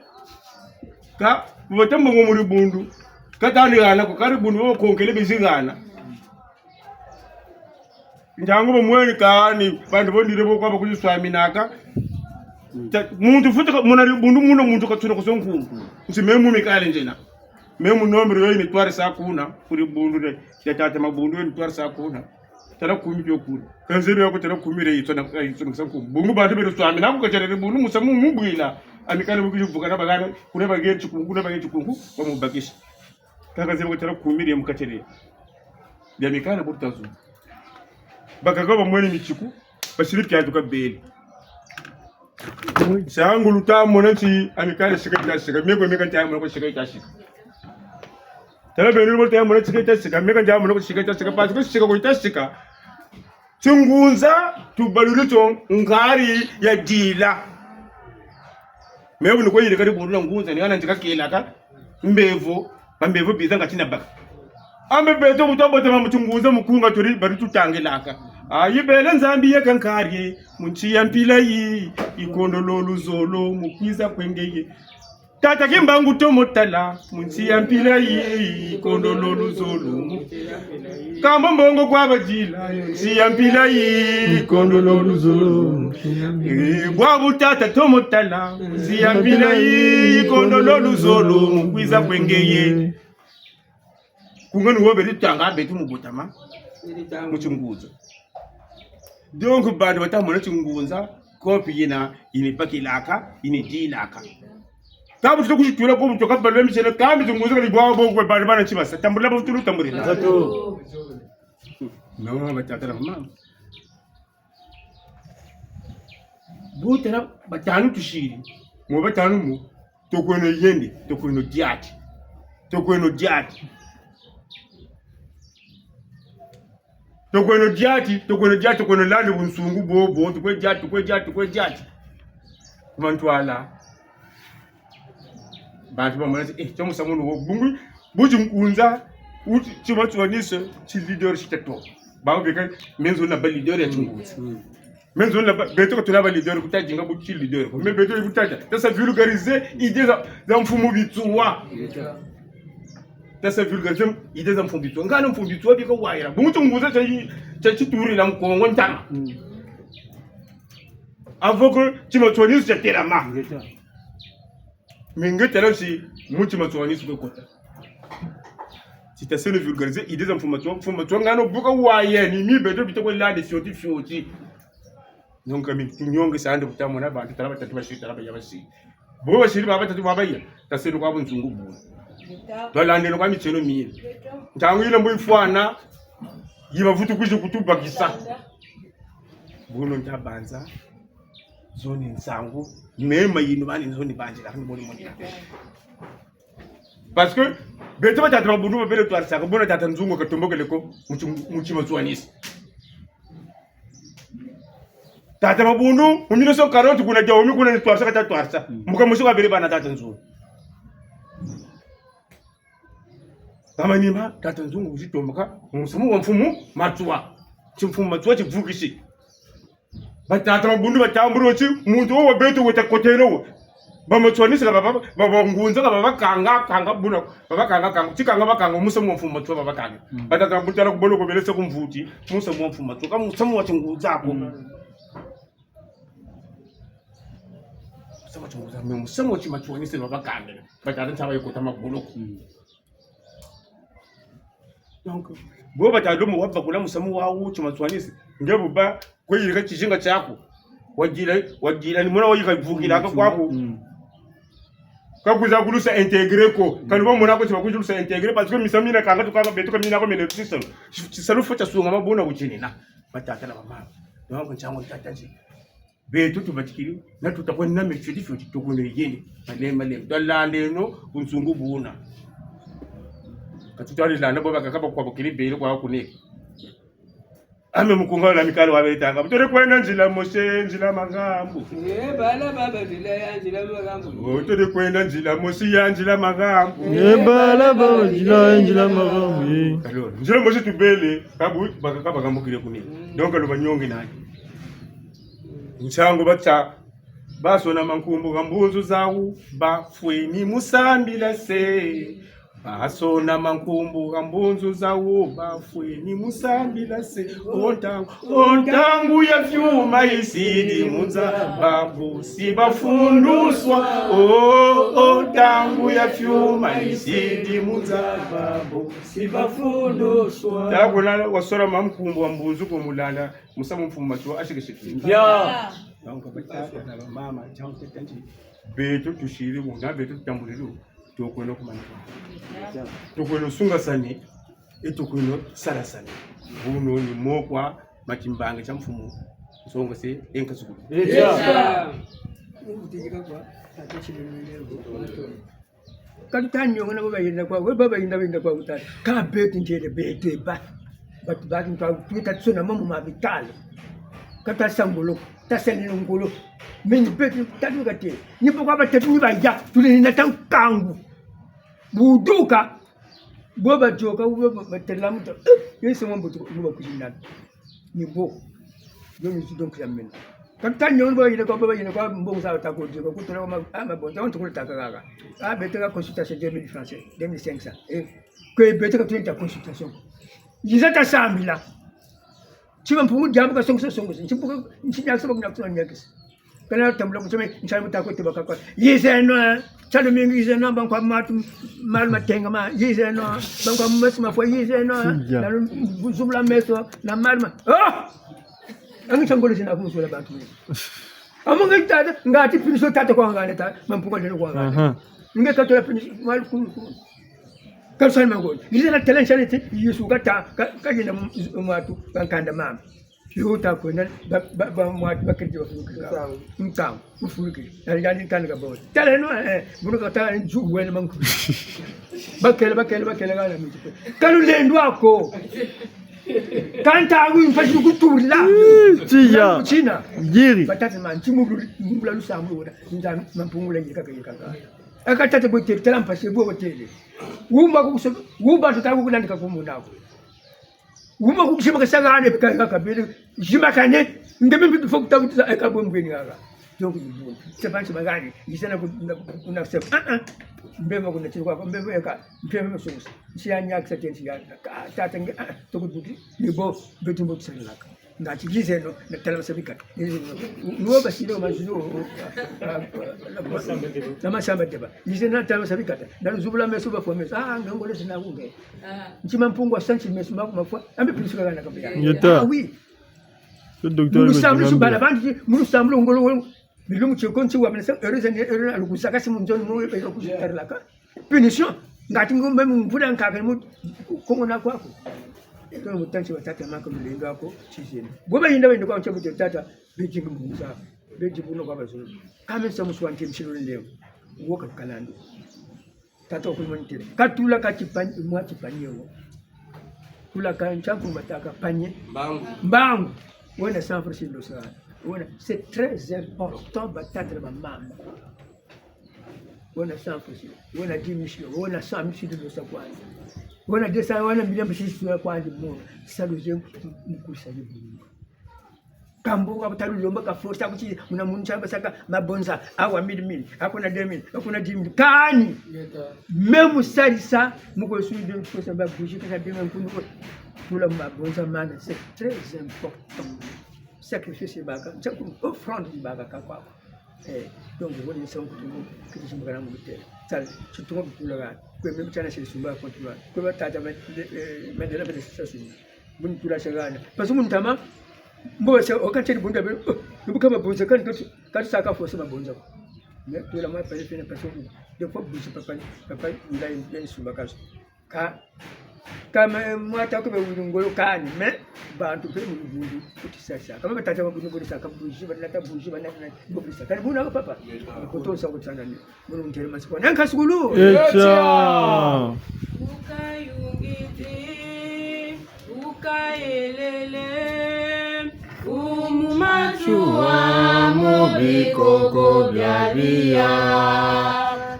Kâ, bu bata mbongo muri bundu. Kâ tani hana ko, kari bundu bo konkele bezi hana. Ntangu bamweni kani, bantu bondire bo kwa bakuziswaminaka. Ta-, muntu futi ka, muna dibundu muna muntu katsuna ku sonku. Nsi memu mikale nzena. Memu nombre yo ini twarisa kuna, kuri bundu de, ya tata mabundu ini twarisa kuna. Tala kumi dio kuna. Kanzebi yako tala kumi de yitsona, yitsona ku sonku. Bungu bantu beri swamina ku kachere bundu musamu mubwila. Amikale bukizi vukana bagana, kuna bageri tikunku, kuna bageri tikunku, bamubakisa. Kaka zebi ko tala kumi de mu kachere. Bia mikale bu tazu. Bakaka bamweni mitiku, basiri piatu ka bele. Nsangu luta mona nti amikale sika ita sika, meko meka nta mona ko sika ita sika. Tala beno bo ta mona sika ita sika, meka nta mona ko sika ita sika, parce que sika ko ita sika. Tingunza, tubaluri tio nkari ya dila. Meko ni ko yirika dibundu na ngunza, ni hana ntika kelaka. Mbevo, bambevo biza nga tina baka. Ambe beto bu tabotama mu tingunza mu kunga turi bari tutangilaka. Ayi bele Nzambi ye kankari, mu nsi ya mpila yi, ikondolo luzolo, mu kwiza kwe ngeye. Tata Kimbangu tomo tala, mu nsi ya mpila yi, ikondolo luzolo, mu Kamba mbongo kwa badila, nsi ya mpila yi, ikondolo luzolo. Eh, bwabu tata tomo tala, nsi ya mpila yi, ikondolo luzolo, mu kwiza kwe ngeye. Kunga ni wo beri tanga beto mu botama, mu tingunza. Donc, bantu bata mona tingunza, kopi yina, yini bakilaka, yini dilaka. Kâ bu tita kuzitula ko bu toka balwe misele, kâ mi tingunza kani bwa bo kwe bali bana tibasa. Tambula ba vutulu tambulila. Zato. Non, batata na mama. Bu tala batanu tusiri. Mo batanu mo. Tokweno yende, tokweno diati. Tokweno diati. Tokweno diati, tokweno diati, tokweno landi bunsungu bobo, tokwe diati, tokwe diati, tokwe diati. Ku mantwala. Bantu bamona ti, eh, tio musamu wo bungu, bu tingunza, uti, tima tiwanisa, ti leader tita to. Bawu beka, me nzololo na ba leader ya tingunza. Mm. Me nzololo na ba, beto ka tuna ba leader, ku ta dinga bu ti leader. Mais beto bu tata, ta sa vulgariser idée za, za mfumu Bitsuwa. Ta sa vulgariser idée za mfumu Bitsuwa. Ngano mfumu Bitsuwa bika wayira. Bungu tingunza tia, tia titurila mu Kongo ntama. Mm. Avant que tima tiwanisa tia telama. Ingeta. Mais nge tala si mu tima tiwanisa kwe kota. Tita seno vulgariser idée za mfumu Matsoua, mfumu Matsoua ngano buka waye ni mi beto bita kwe landi fioti fioti. Donc mi tunyonge sande buta mona bantu tala batatu basiri tala baya basiri. Bo basiri baba batatu baba ya, ta seno kwa bunsungu bu. Twalandeno kwa mitieno mina. Ntangu yina mbo yifwana, yi bavutu kwizi kutubakisa. Buno nta banza. Zo ni nsangu, mema yinu bani nzo ni banzila, kani boni monina. Parce que, beto ba tata Mabundu babele twarisaka, bo na tata Nzungu katombokele ko, mu ti-, mu tima twanisi. Tata Mabundu, mu mille neuf cent quarante, kuna Dahomey, kuna ni twarisa, kata twarisa. Mbuka musi kwa bele bana tata Nzungu. Bamanima, tata Nzungu kuzitomboka, musamu wa mfumu Matsoua. Ti mfumu Matsoua tivukisi. Ba tata Mabundu batambula ti, muntu wo wa beto weta kotela wo. Ba Matsouanistes ka ba, ba, ba, ba ngunza ka babakanga, kanga buna, babakanga, kanga. Ti kanga bakanga, musamu wa mfumu Matsoua babakanga. Mm. Ba tata Mabundu tala ku boloko bele sa ku mvuti, musamu wa mfumu Matsoua, ka musamu wa tingunza ko. Mm. Musamu wa tingunza, mais musamu wa ti Matsouanistes babakanga. Ba tata ntaba yekota maboloko. Mm. Donc, bo batata domo wabakula musamu wawu ti Matsouanistes. Nge buba, kwe yirika tizinga tiaku. Wadila, wadila, ni mona wayika vukilaka kwaku. Mm. Ka kwiza kulusa intégrer ko. Kani bo mona ko ti bakwiza kulusa intégrer, parce que misamu mina kanga tukaka beto ka mina ko mene tisalu. Tisalu fo tia sunga mabuna butinina. Ba tata na ba mama. Donc, ntiangu tata nzi. Beto tubatikiri, na tuta kwa name fioti fioti, tukweno yende, malem, malem. Twalandeno, bunsungu buna. Ka tutwari landa, bo bakaka bakwa bakiri bele kwa kuneke. Ame mukunga wa mikalo wabetanga. Butole kwenda nzila mosi, nzila magambu. Eh, bala baba nzila ya nzila magambu. Butole kwenda nzila mosi ya nzila magambu. Eh, bala baba nzila ya nzila magambu, eh. Alors, nzila mosi tubele, kabu, baka, kaba kambukile kuni. Mm. Donc, lo banyongi nani. Nsangu batsa, basona mankumbu ga mbunzu zawu, bafweni mu sambila se. Basona mankumbu ga mbunzu zawu, bafweni mu sambila se. O ntangu, o ntangu ya fiuma yisidi mu nza babu, si bafunduswa. O, o ntangu ya fiuma yisidi mu nza babu, si bafunduswa. Tala kuna wasona mankumbu ga mbunzu ko mulanda, musamu mfumu Matsoua ashikishiki. Ya. Donc, batata na bamama, ntangu tete nti, beto tusiri muna, beto tutambuliri. Tukweno kumana. Tukweno sungasani, e tukweno salasani. Buno ni moko ma timbangi tia mfumu. Nsongo se, e nkasukulu. Yes, sir. Ka tuta niongo na bo bayenda kwa, we ba bayenda, bayenda kwa kutala. Ka beto ntele beto eba. Batu baki ntwa, tuta tsona mamu ma bitalo. Ka tasa ngolo, tasa ni ngolo. Meni beto, tatu kate. Ni pokwa batatu ni baya, tule ni nata nkangu. Buduka, bo bayoka, bo ba, batela mutu, eh, yese mwa mbutu, bo bakwizi nani. Ni bo. Yo ni donc ya meno. Ka tuta niongo bo yina kwa, bo yina kwa, mbongo za tako dioka, kutula ma, ah, mabonza, on tukula taka kaka. Ah, beto ka consultation deux mille francs, deux mille cinq cents. Eh, kwe beto ka tuta consultation. Yiza tasambila. Tima Mpungu diambu kasongisa songisa. Nti Mpungu, nti niakisa, bakuna kusona niakisa. Kana tambula ku tseme, nsala muta ko teba kaka. Yizeno, eh. Tsalo mingi yizeno, bankwa matu, malu matengama, yizeno, bankwa meso mafwa, yizeno, eh. Sija. Na lu-, zubula meso, na malu ma. Oh! Angi tsangolo zina kumusula bantu. Amu nge tata, ngati punition tata kwa ngane ta, Mampungu leno kwa ngane. Aha. Nge katola punition, malu kunu, kunu. Ka lusani mangolo. Yiza na tala nsani ti, Yezu kata, ka, ka yena m-, m-, mwatu, ka nkanda mama. Yo ta kwenda, ba, ba, ba, mwatu, ba kedi bafulukiri. Ntangu. Ntangu, bafulukiri. Na yandi nkanda kabonga. Taleno, eh, buno kata nzu wena mangu. Bakele, bakele, bakele, ngana miti. Ka lulendo ako. Ka ntangu mpasi kutula. Ih, tiya. Kutina. Ngiri. Batata mani, ti mu lu-, mu la lusambulu wena. Nza Mampungu la yeka, yeka, yeka. Aka tata bo tele, tala mpasi bo tele. Wumba kukuso-, wumba tata kukulandi kakumuna ko. Wumba kukushima kasagane bika kabele. Shima kane, nge mbi fo kutabuta eka bo mbweni kaka. Donc, ni bon. C'est pas, c'est pas gagné. Yisana ku-, na, ku-, na, c'est, ah, ah. Mbemba kuna tiri kwa, mbemba eka, mbemba sosa. Nsi ya nyakisa tensi ya, ka, tata nge, ah, ah, toko duti, ni bo, beto mbo tusalaka. Ngati yizeno, na tala masa bikata. Yizeno, nuwo basile wa mazulu, ah, ah, ah, na masamba deba. Yizeno na tala masa bikata. Na luzubula meso bafwa meso. Ah, nge ngolo zina wunge. Ah. Nti Mampungu wa santi meso maku mafwa. Ambe pinisu kaka na kabe ya. Ngeta. Ah, oui. Le docteur. Mu lusambulu, bala bandi, mu lusambulu ngolo, ngolo. Bilumbu tieko nti wa mene sa, heure zene, heure na lukusa kasi mu nzoni mu, heure kusa tarlaka. Punition. Ngati ngo meme mvula nkaka mu Kongo na kwaku. Tono mutansi wa tata maka mulendo ako, tizeni. Bo bayinda, bayinda kwa ntia buti tata, beji mbuza. Beji buno kwa bazulu. Kame sa muswa nti msilo leo. Woka kalandu. Tata okuli moni tele. Katula ka tipani, mwa tipani yo. Tula ka ntia nkumbu batâka panier. Mbangu. Mbangu. Wena cent francs si ndosa. Wena, c'est très important, batata na bamama. Wena cent francs, wena dix mille, wena cent mille si ndosa kwandi. Wena deux cents, wena million si ndosa kwandi mono. Salu ze mukusa ye bungu. Ka mbongo ka buta lulomba ka force, ka kuti muna muntu tia basaka mabonza, awa mille mille, ako na deux mille, ako na dix mille. Kani? Ngeta. Même salisa, mu ko sulu de ko sa ba bougie, ka sa de nkundu ko. Tula mabonza mana, c'est très important. Sacrifice baka, ntia ku offrande baka ka kwa. Eh, donc, wena nsangu kutu, kiti simbakana mu tele. Sal, surtout ko tula ka, kwe même tiana sili sumba ko tula. Kwe ba tata, mais, eh, mais de la, mais c'est ça, c'est Buni tula sagana. Parce que mu ntama, mbo se, o kateri bunda be, oh, ni bu ka mabonza kani, kati, kati saka force mabonza ko. Mais tula mwa pele fina parce que, des fois, bougie papa, papa, il a une, une sumba kaso. Ka, ka me, mwa ta ko be wiri ngolo kani, mais, bantu pe mu bundu, kuti sasa. Kama batata ba bundu, bundu saka bougie, banata bougie, banata, bundu saka. Kani buna ko papa? Koto sa ko tsana ni. Munu ntele masiku. Nanka sukulu. Etia. Ukayungiti, ukayelele. Matsoua mu bikoko bia biya.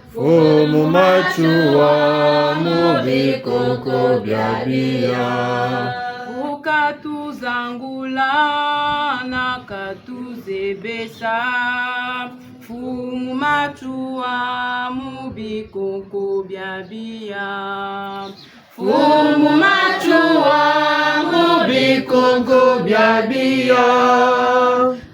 Mfumu Matsoua mu bikoko bia biya. Bu katuzangula na katuzebesa. Mfumu Matsoua mu bikoko bia biya. Mfumu Matsoua mu bikoko bia biya.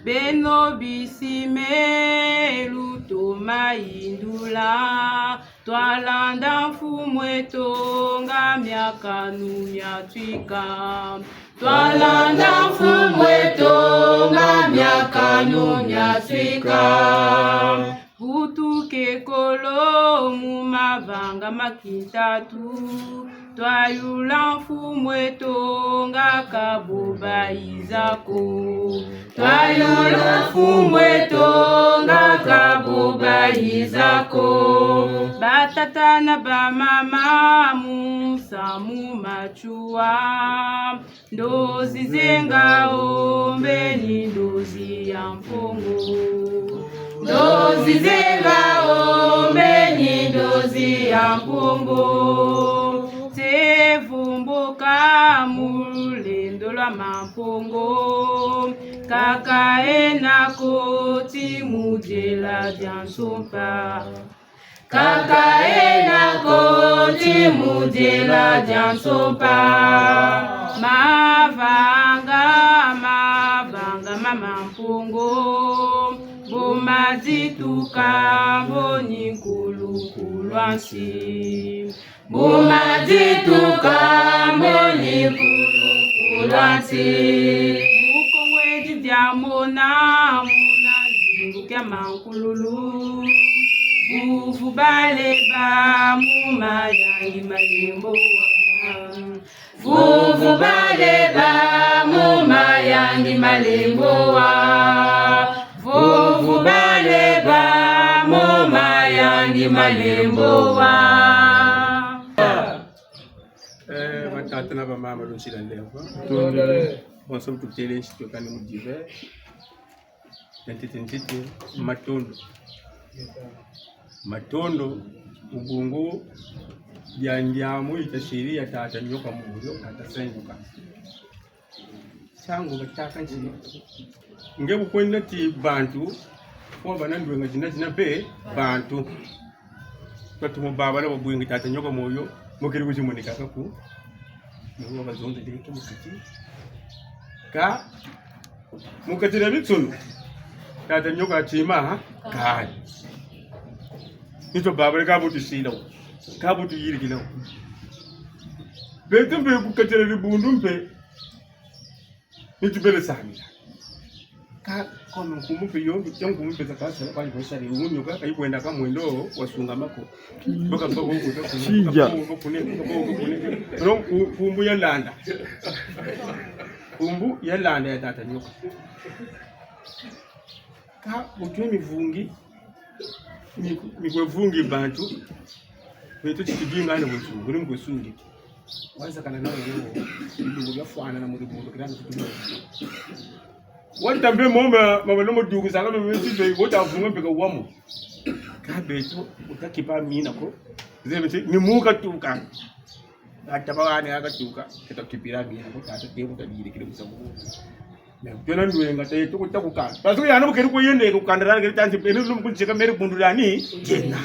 Beno bisi me lutoma yindula. Twalanda mfumu eto nga miakanu miatwika. Twalanda mfumu eto nga miakanu miatwika. Bu tukekolo mu mavanga ma kintatu, twayula mfumu eto nga ka bo bayiza ko. Twayula mfumu eto nga ka bo bayiza ko. Batata na bamama, mu nsamu Matsoua. Ndozi ze ngao mbeni ndozi ya Mpungu. Ndozi ze ngao mbeni ndozi ya Mpungu. Tse vumbuka mu lulendo lwa Mampungu. Kaka yena koti mu diela dia nsompa. Kaka yena koti mu diela dia nsompa. Mavanga, mavanga ma Mampungu. Bu madituka mbo ni nkulu nkulu a nsi. Bu madituka mbo ni nkulu nkulu a nsi. Mu Kongo edi diamona muna zingu kia mankululu. Vuvu baleba mu mayangi malembo wa. Vuvu baleba mu mayangi malembo wa. Vuvu baleba mu mayangi malembo wa. Eh, batata na bamama, lunsila nlemvo. Bonso bu tutele nsi twekani mu divers. Ntete ntete, matondo. Matondo, mu bungu dia ndiamu yitasiri ya tata nyoka moyo, tata sengoka. Ntiangu batâka nti, nge bu kwenda ti bantu, kwa bana ndwenga zina zina mpe bantu. Batu mu babala babwingi tata nyoka moyo, mukiri kuzimoneka kaku. Nabo bazonza direct mu kati. Ka, mu kati dia bitsunu. Tata nyoka tima, ha? Kani. Nito babale ka bu tusila wo. Ka bu tuyirikila wo. Beto mpe ku kati dia dibundu mpe. Ni tubele samila. Ka, kono nkumbu mpe yo, yo nkumbu mpe za kasala, kwa yi sali, wu nyoka, ka yi kwenda ka mwendo, wasungama ko. Baka bako ko, bako ko, bako ko, bako ko. Ro, ku-, nkumbu yalanda. Nkumbu yalanda ya tata nyoka. Ka, bu twe mivungi, mi-, mi kwe vungi bantu, beto ti tudingana bunsungu, ni mu kwe sungi. Waza kana na wo, bilumbu biafwana na mu dibundu, kila na kutumba. Wanta mpe mo ma, ma balomo duku saka mpe mpe mpe, wota vunga mpe ka wamo. Ka beto, wuta kipa mina ko. Zebe ti, ni mu katuka. Ata ba wane akatuka, keta kipila mina ko, tata te wuta bile kile musamu. Mais twena ndwenga te, tuku ta kukanda. Parce que yana mukeri ko yende kukanda rani keri tanzi, beno lumu kunzika meri bundu rani, yena.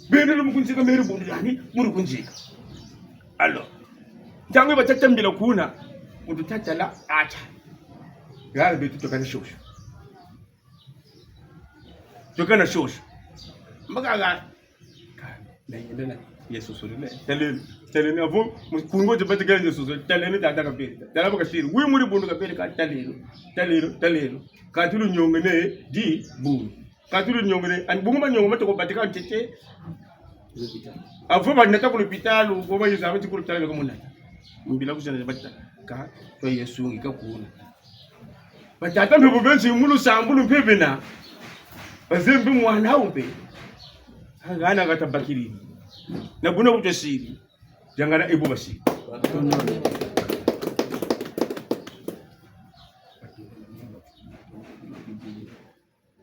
Beno lumu kunzika meri bundu rani, muri kunzika. Alors, ntangu batata mbila kuna, muntu tatala, ata. Gara beto twekana shosho. Twekana shosho. Mbaka ga. Ka, na yenda na. Yesu sori ne. Taleno. Taleno avo. Kungo te batika Yesu sori. Taleno tata kabele. Tala baka siri. Wi muri bundu kabele ka taleno. Taleno. Taleno. Ka tulu nyongene dibundu. Ka tulu nyongene. Ani bungu ma nyongo matoko batika ntete. Avo banata ku lupitalu. Bo ba yuza mati ku lupitalu ko munata. Mbila kuzana bata. Ka, twa Yesu ngi ka kuna. Batata mpe bu benzi mu lusambulu mpe bena. Bazembe mwana wo mpe. Hana kata bakiri. Na buna bu twasiri. Yangana ebu basiri.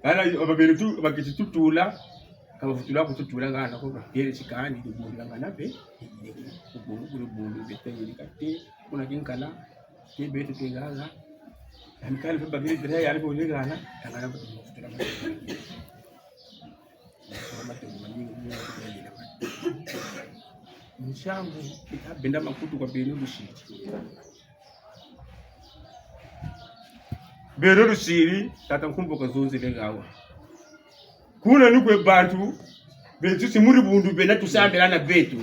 Kana babele tu, baketi tutula, ka bavutula kututula kana ko, bakele tikani, dibundu ngana mpe, dibundu, dibundu, bete, yirika te, kuna kinkala, ke beto ke nganga, amikale mpe bakele tere, yari ko ne kana, ngana mpe tutula. Nsangu, ita benda makutu kwa beno lusiri. Beno lusiri, tata Nkumbu kazonzele hawa. Kuna ni kwe bantu, beto si mu dibundu bena tusambila na beto.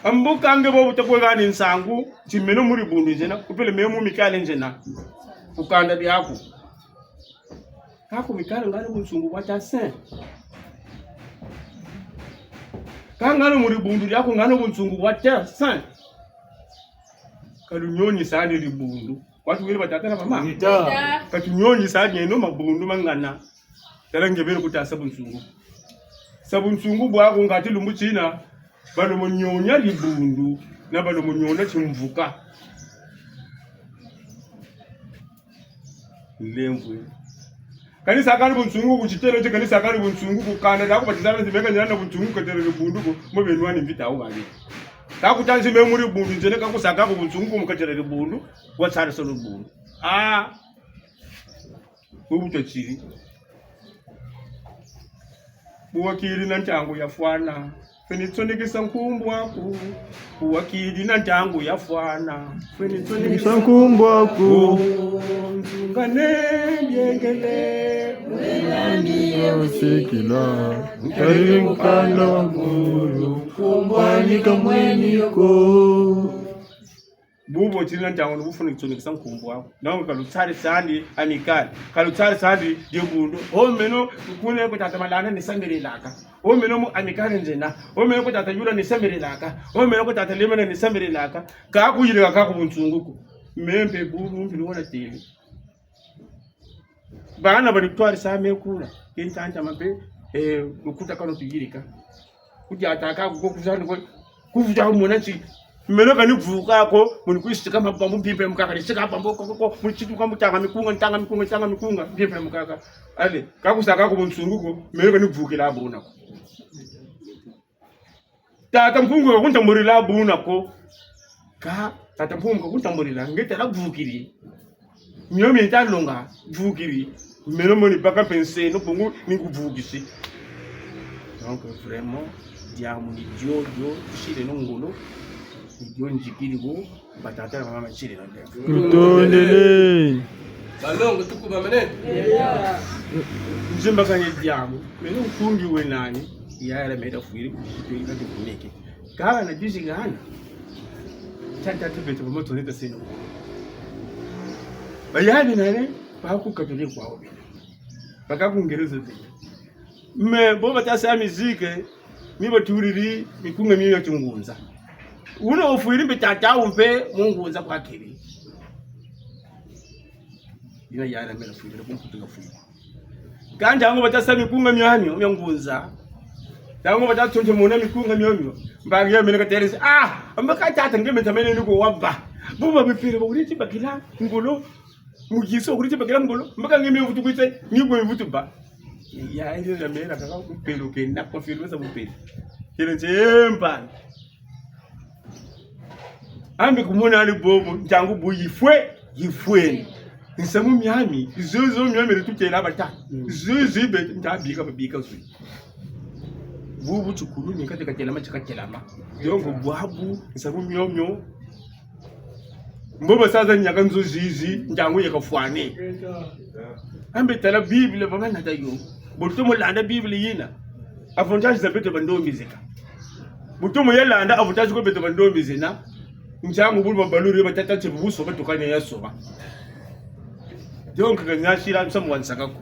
Ambo ka nge bobo ta kwe hani nsangu, ti meno mu dibundu nzena, kupele meno mu mikale nzena. Ku kanda diaku. Ka ku mikale ngano bunsungu bwa ta sen. Ka ngano mu dibundu diaku ngano bunsungu bwa ta sen. Ka lunyoni sani dibundu. Kwa tuwele batata na bamama. Ngeta. Ka tunyoni sani eno mabundu mangana. Tala nge beno kuta sa bunsungu. Sa bunsungu bwaku ngati lumbu tina, balomo nyonya dibundu, na balomo nyonya timvuka. Nlemvo. Kani sakani bunsungu ku titele ti, kani sakani bunsungu ku kanda diaku batizana ti meka nyana bunsungu katele dibundu ko, mo beno wani mvita wo babi. Ka kutanzi me mu dibundu, nzene ka kusaka ku bunsungu ku mukatele dibundu, wa tsare solo dibundu. Ah. Bubu tatiri. Bu wakiri na ntangu yafwana. Fweni tsonekesa nkumbu aku. Bu wakiri na ntangu yafwana. Fweni tsonekesa nkumbu aku. Nzungane biengele. Wenani ya usikila. Nkariri mukanda wa ngulu. Nkumbu ani kamweni ko. Bubu tiri na ntangu ni bufuna tsonekesa nkumbu aku. Donc, ka lutsari sandi amicale. Ka lutsari sandi dibundu. O meno, kune ku tata Malanda ni sambelelaka. O meno mu amicale nzena. O meno ku tata Yula ni sambelelaka. O meno ku tata Lemena ni sambelelaka. Ka kuyirika ka ku bunsungu ko. Me mpe bubu mpe ni wona tele. Bana bani kutwarisa me kula. Kintanta mampe, eh, lukuta kano tuyirika. Kudiataka ko kuzani ko. Kuvuta mona nti. Meno kani vuka ko, muni kwisika mabambu mpimpe mukaka, ni sika bambu ko, ko, ko, muni tituka mutanga mikunga, ntanga mikunga, ntanga mikunga, mpimpe mukaka. Ale, ka kusaka ku bunsungu ko, meno kani vukila buna ko. Tata Mpungu ka kuntambulila buna ko. Ka tata Mpungu ka kuntambulila, nge tala vukiri. Mio mi nta longa, vukiri. Meno mo ni baka mpe nseno, Mpungu ni kuvukisi. Donc, vraiment, diambu ni dio, dio, tusile no ngolo. Ni dio nzikiri ko. Batata na bamama, nsiri na ndeko. Tutondele. Balongo tukuba manene. Nzimba kanye diambu. Meno nkungi we nani? Yaya la meda fwiri, kujipeli kati kuneke. Kala na juzi gana. Tata tu beto bamo toneta seno. Bayani nane, ba ku katolika kwa obi. Baka ku ngereza bi. Mais bo bata sa musique, mi batuliri mikunga mio ya tingunza. Wuna wufwiri mpe tata wu mpe mu ngunza kwa keri. Yina yana mena fwiri, ku Mputu kafwiri. Kâ ntangu bata sa mikunga miamio mia ngunza. Ntangu bata tontomona mikunga miamio. Mbangi ya mena katêle se, ah, mbo ka tata nge meta mena ni ko wabâ. Buba mipira, ba wuri ti bakila ngolo. Mu kiso kuri ti bakila ngolo, mbo ka nge me vutu kwisa, ni kwe vutu bâ. Ya, ya, ya, mena kaka mupelo ke, na confirmer sa mupelo. Kele nse mpa. Ambi kumona ali bobo, ntangu bu yifwe, yifweni. Nsamu miami, zozo miami le tutela bata. Mm. Zozo ibe, nta bika, babika zwi. Bubu tukulu, ni kati katelama, ti katelama. Donc, bwabu, nsamu miomio, mbo basa za niaka nzo zizi, ntangu ya kafwane. Ambe tala Bible, baba nata yo. Bu tomo landa Bible yina. Avantage za beto bandombi zeka. Bu tomo ya landa, avantage ko beto bandombi zena. Ntangu bulu babaluri batata ti buso batukane ya soba. Donc, ka nyasila nsamu wa nsaka ko.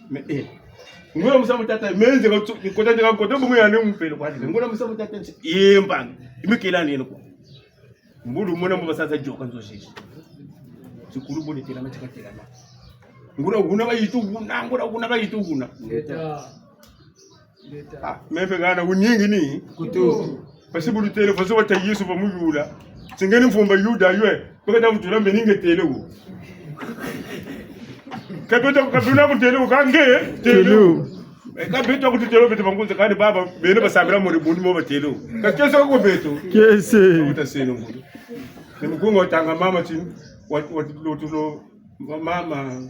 Mais, eh. Ngula musamu tata, menze ka tu, kota ndika kota bungu ya ne mupelo kwa. Ngula musamu tata, eh, mbangi. Imikela ni ko. Mbulu mona mbo basa za yoka nzo zizi. Sikulu boni telama, ti katelama. Ngula wuna bayitu wuna, ngula wuna bayitu wuna. Ngeta. Ngeta. Ah, me mpe kana wuningi ni? Kutu. Parce que bu lutêle, façon bata Yesu bamuyula. Ti nge ni mfumba Yuda ywe. Baka ta mutula mbe ni nge têle wo. Ka beto, ka buna ku têle, ka nge, têle. Têle. Eh, ka beto ku têle, beto bangunza, kani baba, beno basambila mu dibundu mo batêle. Ka kiese ko beto. Kiese. Uta seno ngulu. Ni mukunga watanga mama tini, wat-, wat-, lotulo, mama.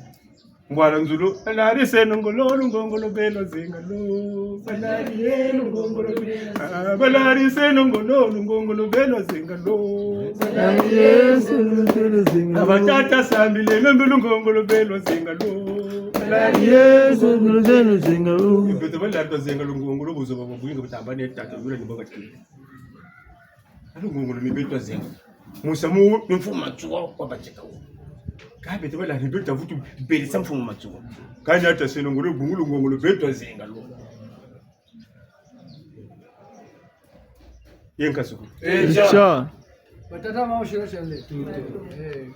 Mbwala nzulu, balari seno ngolo, lungongo lo beno zenga lo. Balari ye lungongo lo beno. Ah, balari seno ngolo, lungongo lo beno zenga lo. Balari ye seno ngolo beno zenga lo. Abatata sambile, membe lungongo lo beno zenga lo. Balari ye seno ngolo beno zenga lo. Beto balari twazenga lungongo lo buzoba bwingi butamba ne tata yula ni baba tini. Lungongo lo ni beto twazenga. Musamu ni mfumu Matsoua kwa batika wo. Ka beto bala ni beto tavutu belesa mfumu Matsoua. Kani ata seno ngolo bungu lungongo lo beto twazenga lo. Ye nkasuku. Echa. Batata mama shira shande. Eh.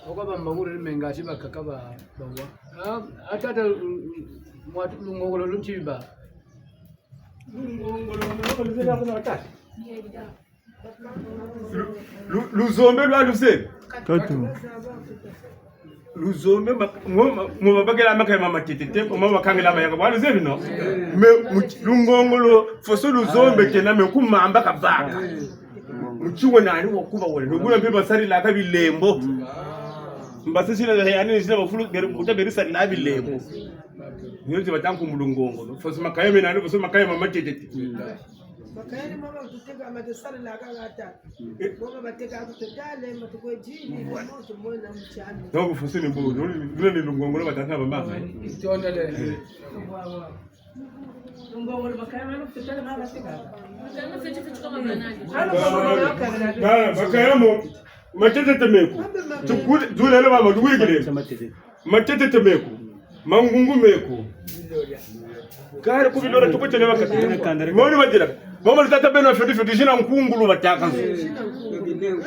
Oko bamba kuri menga si bakaka ba, bawa. Ah, atata, mm, mm, mwatu lungongo lo luntiba. Lu-, lu-, luzombe lwa luzebi. Tatu. Luzombe ma-, mo, mo babakela makaya ma matete te, mo babakangela mayaka. Bwa luzebi, non? Mais mu-, lungongo lo, foso luzombe tena, mais ku mamba kabaka. Mu tiwo nani wakuba wole. Nubuna mpe basarilaka bilembo. Mbasisila yani sila bafulu, beri, buta beri sarila bilembo. Nio ti batanku mu lungongo lo. Foso makaya mena, foso makaya ma matete te. Makaya ni mama tuteka ma tusarilaka ngata. Eh. Mama bateka ku totale, ma tukwe dini, kwa moto mwena mchana. Donc, foso ni mbo, ndio ni lungongo lo batanga ba mama, eh. Itondele. Eh. Lungongo lo bakaya mama tutale mama bateka. Bakaya mo, matete te meku. Tukule, tulele mama, tukulikile. Matete te meku, mangungu meku. Kari ku bilora tuko tene bakati. Moni badila. Mama tata beno feti feti zina nkungulu bataka zo.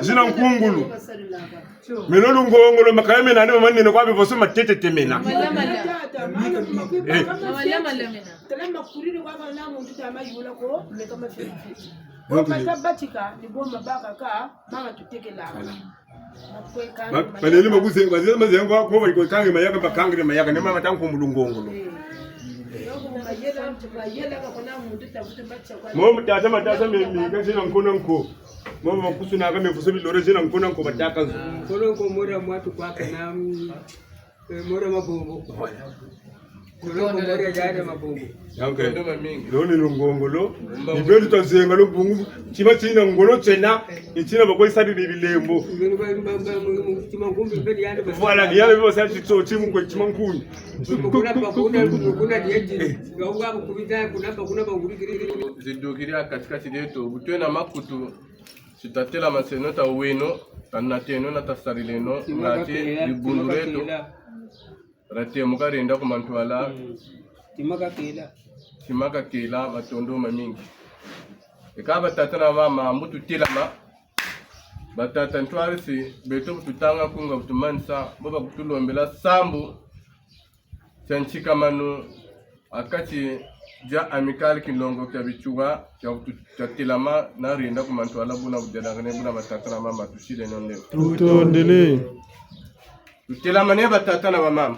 Zina nkungulu. Meno lungongo lo makaya mena ni mama nene kwa biboso matete te mena. Eh. Donc, batika, ni bo mabaka ka, mama tutekela. Ba-, balele makuze, bazele mazengo kwa, kwa, kwa kange mayaka, bakangele mayaka, nema matanku mu lungongo lo. Mo, tata, matasa, me, me, kasi na nko na nko. Mo, makusu na ka, me, kusu bilore, zina nko na nko, bataka zo. Nko na nko, mora mwatu kwa kana, mm, Eh, mora mabombo. Voilà. Mora, mora yale mabombo. Donc, lo ni lungongo lo. Ni beto twazenga lo bungu. Tima tina ngolo tiena. Ni tina bakwe sarila bilembo. Voilà, ni yale basali tito, timu kwe tima nkuni. Kuna bakuna, kuna dieti. Gaunga bakubita, kuna bakuna bakubita. Zidukiri ha kati-kati dieto. Bu twena makutu. Ti tatelameno, taweno, tanateno, na tasarileno, ngati dibundu dieto. Ratemuka renda ku mantwala. Mm. Tima kakela. Tima kakela, matondo mamingi. Eka batata na bamama, mbo tutelama. Batata ntwarisi, beto bu tutanga kunga bu tumanisa, bo bakutulombela sambu tia ntikamanu, ha kati dia Amicale Kinlongo kia Bitsua, kia kutu-, kia telama, na renda ku mantwala buna budelakane, buna batata na bamama tusileno ndeko. Tutondele. Tutelamane batata na bamama.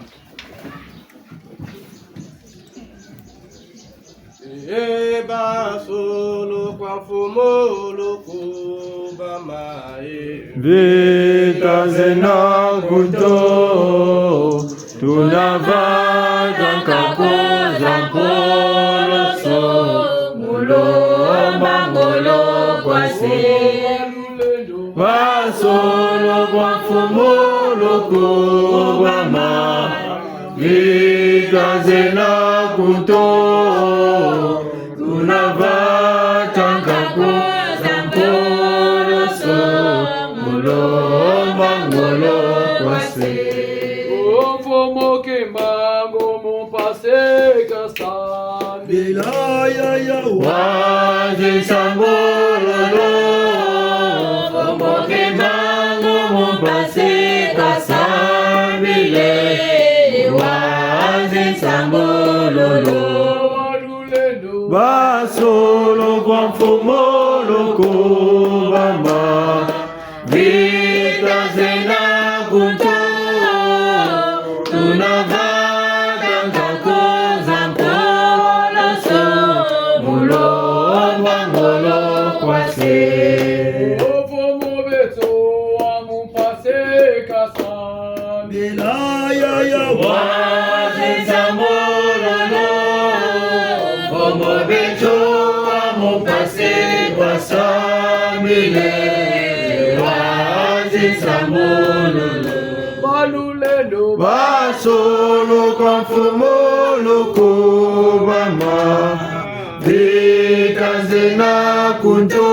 E ba solo kwa mfumu lukubama e. Mvita zena ku nto, tuna vata nkaku za mpoloso, mu lomba ngolo kwa se. Ba solo kwa mfumu lukubama, mvita zena ku nto, tuna vata nkaku za mpoloso, mu lomba ngolo kwa se. O mfumu Kimbangu mu mpasi ka sambila ya ya wa. Wazi nsambululu. Mfumu Kimbangu mu mpasi ka sambile. Wazi nsambululu. Ba solo kwa mfumu lukubama. Mvita zena ku nto, Tuna vata nkakuza mpoloso, mu lomba ngolo kwa se. Ovo mu beto wa mu mpasi kasa. Bila ya ya wa. Wazi nsambololo. Ovo mu beto wa mu mpasi kwa sambile. Wazi nsambololo. Balulendo. Basolo kwa mfumu lukubama. Vita zena kuntu.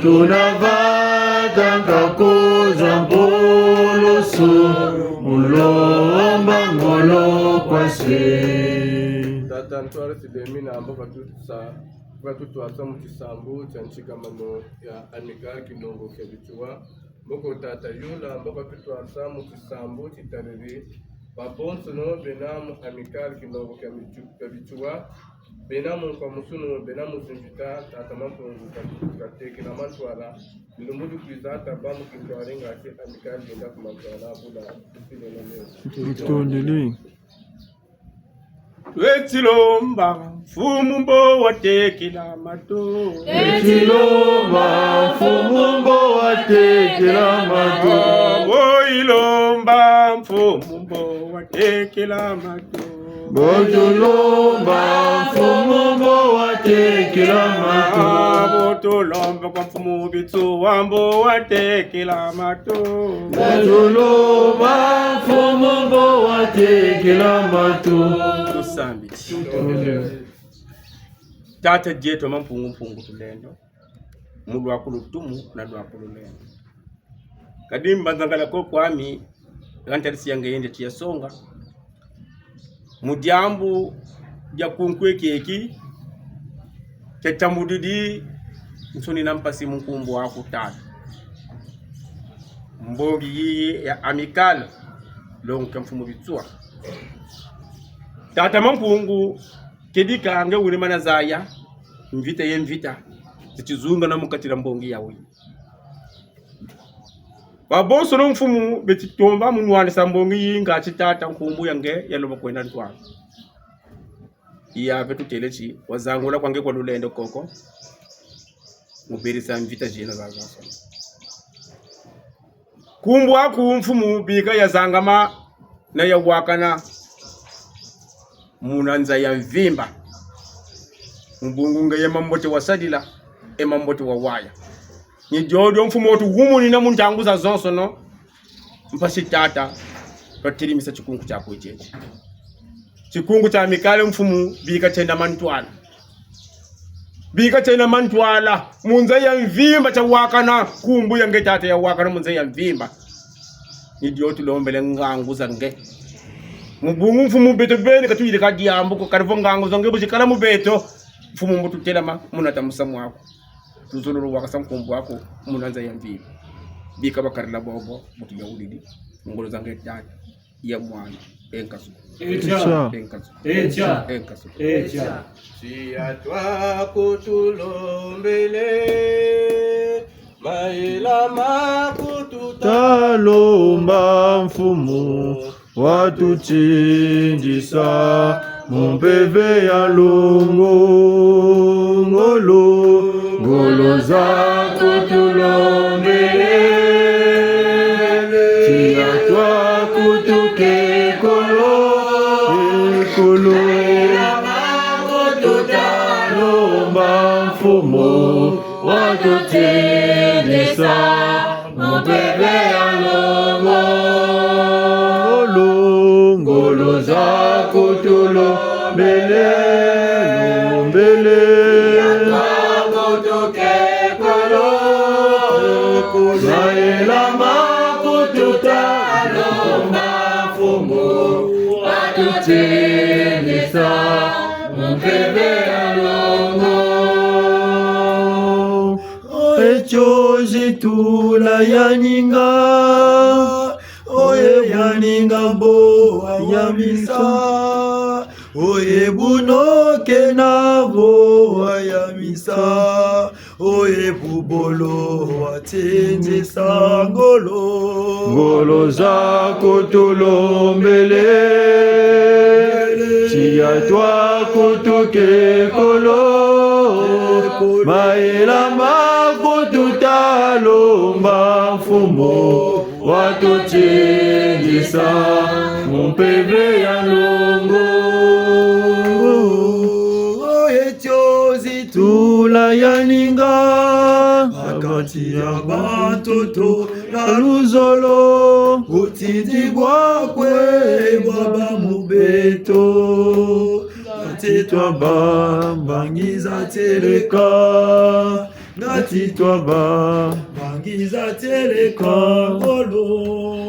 Tuna vata nkakuza mpoloso. Mu lomba ngolo kwa se. Tata ntwala tidemi na mbo katusa, katutwasa mu tisambu tia nsikamano ya Amicale Kinongo kia Bitsua. Mboko tata yula, mbo katutwasa mu tisambu titariri. Babonsono bena mu Amicale Kinongo kia Mitsu-, kia Bitsua. Bena mu nkwamusunu, bena mu zimvita, tata Mampungu ka-, katekela mantwala. Lumbu lukwiza taba mu kintwari ngati Amicale yenda ku mantwala bula. Tutondele. Tweti lomba mfumu mbo watekela matu. Tweti lomba mfumu mbo watekela matu. Wo ilomba mfumu mbo watekela matu. Bo tulomba mfumu mbo watekela matu. Bo tulomba kwa mfumu Bitsua mbo watekela matu. Bo tulomba mfumu mbo watekela matu. Tusambidi. Tata dieto Mampungu Mpungu Tulendo, mu lwaku lutumu na lwaku lulendo. Kadi mbanzangala ko kwami, ha ntadisi ya nge yende tia songa. Mu diambu dia kunku eki eki, tia tambudidi nsoni na mpasi mu nkumbu aku tata. Mbongi yiyi ya Amicale, longo kia mfumu Bitsua. Tata Mampungu, kedika nge wuni mana zaya, mvita ye mvita, zi tizunga na mu kati dia mbongi yawu. Babonsono mfumu beti tomba mu nwanisa mbongi yi ngati tata nkumbu ya nge ya loba kwenda ntwala. Iya pe tutele ti, wazangula kwa nge kwa lulendo koko, mu belisa mvita zina za, za, za. Nkumbu aku mfumu bika ya zangama na ya wakana muna nza ya mvimba. Mu bungu nge ye mambote wasadila, e mambote wawaya. Ni diodio mfumu wo tuhumunina mu ntangu zazonsono, mpasi tata, twatirimisa tikunku tiaku tieti. Tikunku tia Amicale mfumu, bika tienda mantwala. Bika tienda mantwala, mu nza ya mvimba tia wakana, nkumbu ya nge tata ya wakana mu nza ya mvimba. Ni dio tulombele ngangu za nge. Mu bungu mfumu beto beni ka tuyirika diambu ko, kadi vo ngangu za nge bu zikala mu beto, mfumu mbo tutelama, muna ta musamu aku. Tuzololo wakasa nkumbu aku, muna nza ya mvimba. Bika bakarila bobo, bu tuyawulidi, ngolo za nge tata. Ya mwana, e nkasuku. Etia. E nkasuku. Etia. E nkasuku. Etia. Tia twakutulombele, mayela makututa. Talomba mfumu, watutindisa, mu mpeve ya longo, ngolo, ngolo za kutulombele. Tia twakutuke kolo, kolo. Tutalomba mfumu, watutindisa, mu mpeve ya longo. Ngolo za kutulombele, lombele. Mayela makututa, lomba mfumu, watutindisa, mu mpeve ya longo. Etio zitula ya ninga, oye ya ninga mboha ya misa, oye buno kena mboha ya misa, Oye bubolo watindisa ngolo. Ngolo za kutulombele. Tiya twa kutuke kolo. Mayela ma kututalomba Mfumu. Watutindisa mu mpeve ya longo. Etiozi tula ya ninga, ha kati ya bantoto na luzolo, butindi bwa kwe bwa ba mu beto. Ngati twa ba mbangi za tieleka, ngati twa ba mbangi za tieleka ngolo.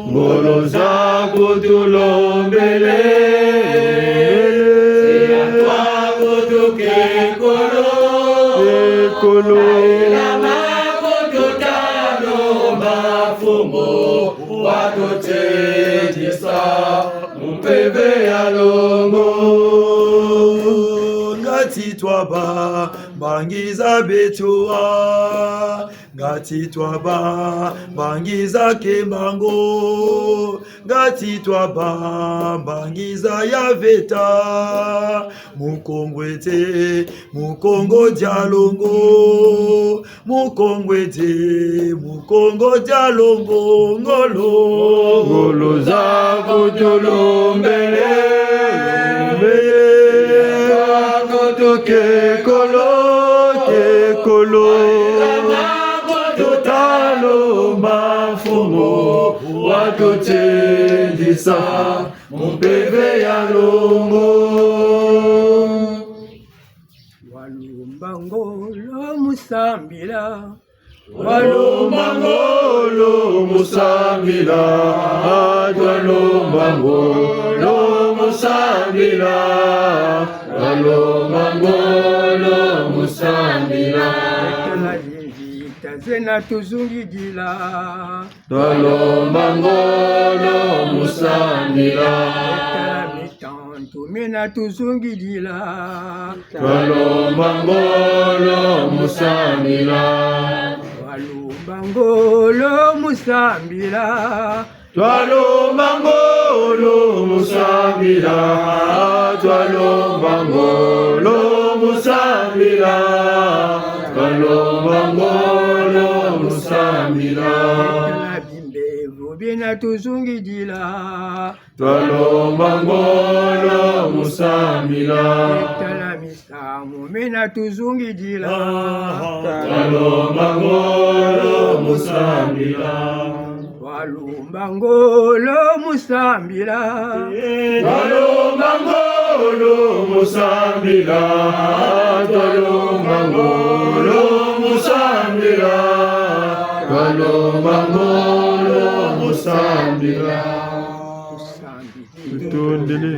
Ngolo za kutulombele. Tiya twa kutuke kolo. Ekolo. Mayela ma kututalomba Mfumu. Watutindisa mu mpeve ya longo. Ngati twa ba mbangi za beto wa, ngati twa ba mbangi za kembango, ngati twa ba mbangi za ya veta, Mukongwete, Mukongo dia longo, Mukongwete, Mukongo dia longo, ngolo. Ngolo za kutulombele. Mbele. Kutuke kolo, ke kolo. Tutalomba Mfumu, watutindisa mu mpeve ya longo. Twalomba ngolo mu sambila. Twalomba ngolo mu sambila. Twalomba ngolo mu sambila. Twalomba ngolo mu sambila. Tala zinzi ta zena tuzungidila. Twalomba ngolo mu sambila. Tala mitantu mina tuzungidila. Twalomba ngolo mu sambila. Twalomba ngolo mu sambila. Twalomba ngolo mu sambila. Twalomba ngolo mu sambila. Twalomba ngolo mu sambila. Tala bimbevo bina tuzungidila. Twalomba ngolo mu sambila. Tala misamu mina tuzungidila. Twalomba ngolo mu sambila. Twalomba ngolo mu sambila. Twalomba ngolo mu sambila. Twalomba ngolo mu sambila. Twalomba ngolo mu sambila. Tutondele.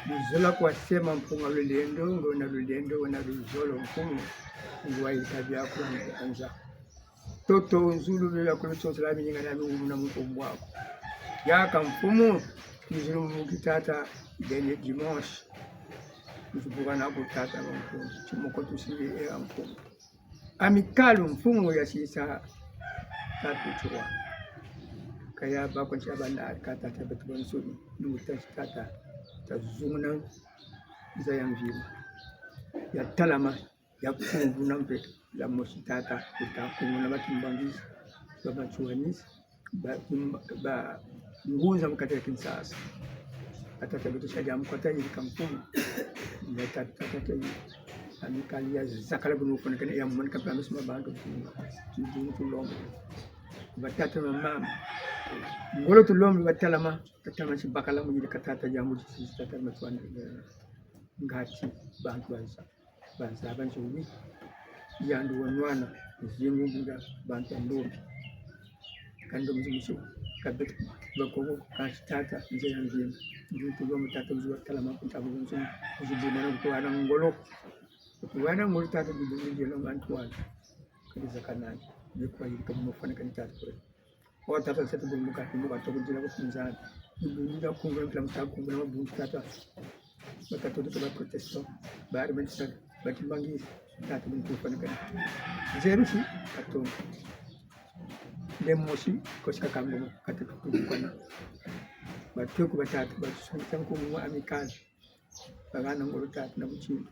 Luzolo kwa sema mpunga lulendo, ngona lulendo, ngona luzolo mpunga. Ngwa ikabi aku nza. Toto nzulu bela kulu tsonso la mininga na miwumuna mu nkumbu aku. Yaka mfumu, nzulu mu kitata, dernier dimanche. Nzubuka na ku tata wa nkumbu, timoko tusili e ya nkumbu. Amicale mfumu ya sisa tatu tiwa. Kaya bako ntia bana ka tata beto bansoni, ni muta tata, tazunguna nza ya mvimba. Ya talama, ya kunguna mpe, la mosi tata, kuta kunguna ba Kimbanguiste, ba Matsouanistes, ba, ba ngunza mu kati ya Kinshasa. Batata beto sa diambu kata yirika mfumu. Batata, tata yi, amicale ya zakala bunu fona kene ya mona kapla mesuma bantu. Tudunu tulomba. Batata na mama. Ngolo tulomba batalama, tatalama si bakala mu yirika tata diambu si tata Matsouanistes. Ngati bantu baza. Banza banzo wi. Yandi wanwana, nzingu mbunga, bantu ya ndombi. Ka ndombi musu, ka beto, bakoko, kansi tata, nze ya nzima. Ndu tulomba tata, nzo wa talama, ku ntabu nzo, nzo bumana, kutuwana ngolo. Kutuwana ngolo tata, nzo bumana ngolo, bantu wana. Kadi za kanani, ni kwa yirika mu fana kani tata kwe. Wa tata sete bumbuka, bumbuka toko dila ko kunzana. Bumbuka kungula mpila muta kungula mabundu tata. Ba catholiques, ba protestants, ba adventistes, ba kimbanguistes, Tata, buna tufwanikana. Zeru si, katonga. Nde mosi, kosi kakamba, kata tutukwana. Batuku batatu, batusangisa nkumbu mu Amicale. Bahana ngolo tata na butindu.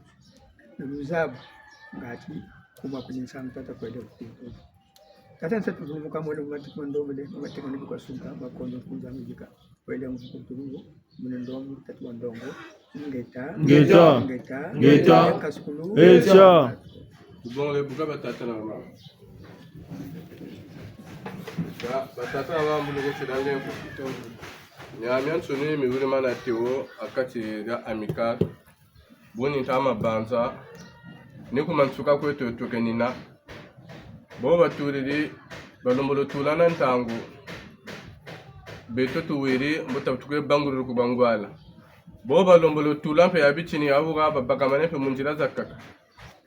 Na luzabu, ngati kuma kuni nsamu tata kwele kutu. Tata nsatu vulumu kamwele mu matiko ma ndombele, mu matiko ni bikwa sunga, makondo nkunza mizika. Kwele mvuku tulungu, mune ndombo, tatu wa ndongo. Ngeta. Ngeta. Ngeta. Ngeta. Kasukulu. Etia. Tubongele buka batata na bamama. Ba, batata na bamama, mbunuku tsilande mfuku. Miamiansoni miwiri mana tewo, ha kati dia Amicale. Buni ntama banza, ni ku mansuka kwe tutukenina. Bo batuliri, balembolo tula na ntangu. Beto tuwiri, mbo ta tukwe bangululu ku bangwala. Bo balembolo tula mpe ya bitini ya buka babakamane mpe mu nzila zakaka.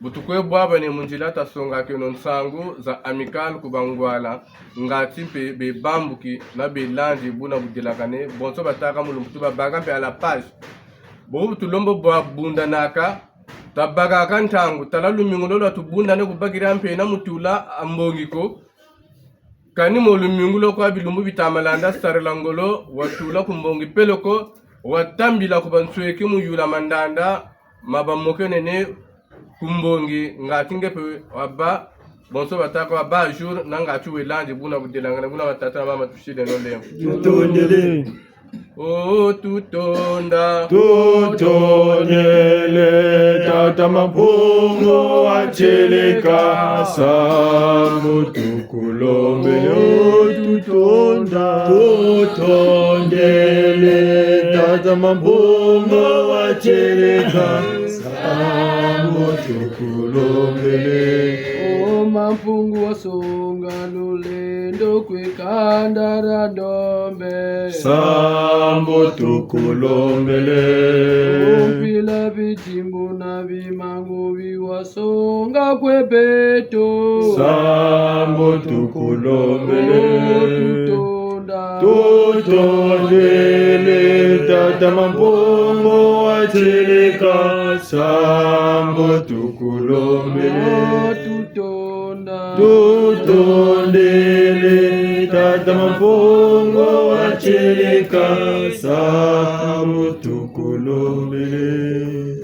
Bu tukwe bwabane mu nzila tasongakeno nsangu za Amicale ku bangwala, ngati mpe bebambuki na belandi buna budelakane, bonso batâka mu lumputu babaka mpe à la page. Bobu tulombo bwa bundanaka, tabakaka ntangu, tala lumingu lo lwa tubundane kubakiri mpe na mu tula ha mbongi ko. Kani mo lumingu lo kwa bilumbu bita malanda sarila ngolo, watula ku mbongi peleko, watambila ku bansweki mu yula mandanda, ma bamokenene ku mbongi, ngati nge mpe wabâ, bonso batâka wabâ à jour, na ngati welandi buna budelakane, buna batata na bamama tusileno lemvo. Tutondele. Oh, tutonda. Tutondele, Tata Mampungu wa tieleka, sambu tukulombele. Oh, tutonda. Tutondele, Tata Mampungu wa tieleka, sambu tukulombele. Oh, Mampungu wasonga lulendo kwe kanda dia ndombe. Sambu tukulombele. Mpila bidimbu na bimangu bi wasonga kwe beto. Sambu tukulombele. Oh, tutonda. Tutondele, Tata Mampungu wa tieleka, sambu tukulombele. Oh, tutonda. Tutondele, Tata Mampungu wa tieleka, sambu tukulombele.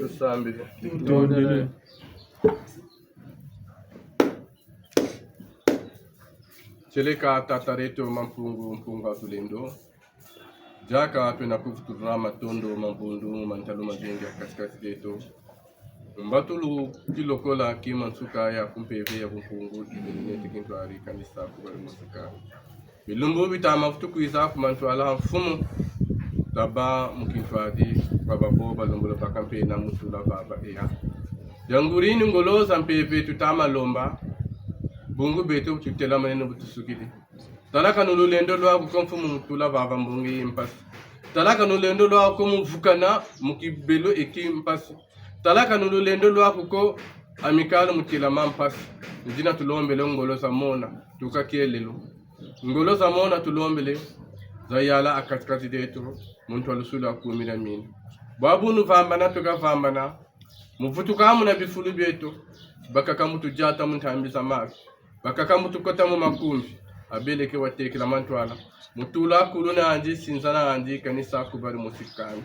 Tusambile. Tutondele. Tieleka Tata dieto Mampungu, Mpungu wa tulendo. Diaka twena kuvutulula matondo ma mbundu, ma ntalu, ma zingi ha kati-kati dieto. Mbatulu kilokola ki mansuka ya ku mpeve ya ku Mpungu, ibenene ti kintwari kanisa ku bari musika. Bilumbu bita mavutu kwiza ku mantwala a mfumu, tabâ mu kintwari kwa babo balembolo baka mpe na mu tula vava eya. Dia nguri ni ngolo za mpeve tuta ma lomba, bungu beto bu tutelamane ni bu tusukidi. Tala kani lulendo lwaku ko mfumu mu tula vava mbongi yi mpasi. Tala kani lulendo lwaku ko mu vukana mu kibelo eki mpasi. Tala kani lulendo lwaku ko Amicale mu telama mpasi. Ni dina tulombele ngolo za mona, tuka kielelo. Ngolo za mona tulombele, za yala ha kati-kati dieto, muntu wa lusulu akumila mina. Bwabu nu vambana tuka vambana, mu vutuka muna bifulu bieto, bakaka mu tudiata mu ntambi za mafi. Bakaka mu tukota mu makumbi, abeleke watekela mantwala. Mu tula kulu nandi, sinza nandi, kanisa ku bari musikani.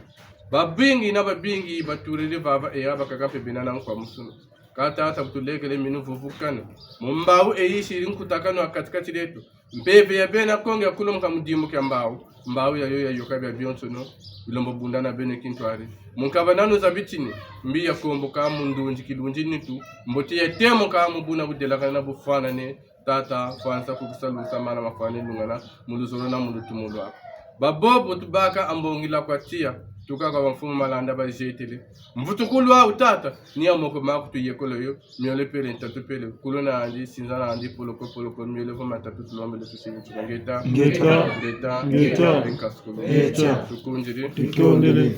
Babingi na babingi batulele vava eya bakaka mpe bena na nkwamusu. Kâ Tata bu tulekele minu vuvukana. Mu mbawu eyi siri nkutakanu ha kati-kati dieto. Mpeve ya bena Kongo ya kulumuka mu dimbu kia mbawu. Mbawu yayo yayoka biabionsono, bilombo bundana beno kintwari. Mu nkabananu za bitini, mbi ya komboka mu ndunzi kilunzi nitu, mbote ya temoka mu buna budelakana na bufwanane, Tata, fwanisa ku kusalusa mana mafwane lungana, mu luzolo na mu lutumu lwaku. Babobo tubaka ha mbongi la kwa tiya, tuka kwa bamfumu malanda bazietele. Mvutukulu wawu Tata, ni ya moko maku tuyekolo yo, miole pele, ntatu pele, kulu nandi, sinza nandi, poloko, poloko, miole vo matatu tulombele tusiri tuka ngeta. Ngeta. Ngeta. Ngeta. Ngeta. Nkasukulu. Ngeta. Tukundiri. Tutondele.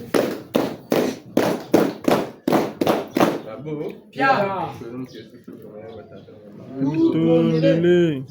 Bravo. Ya. Tutondele.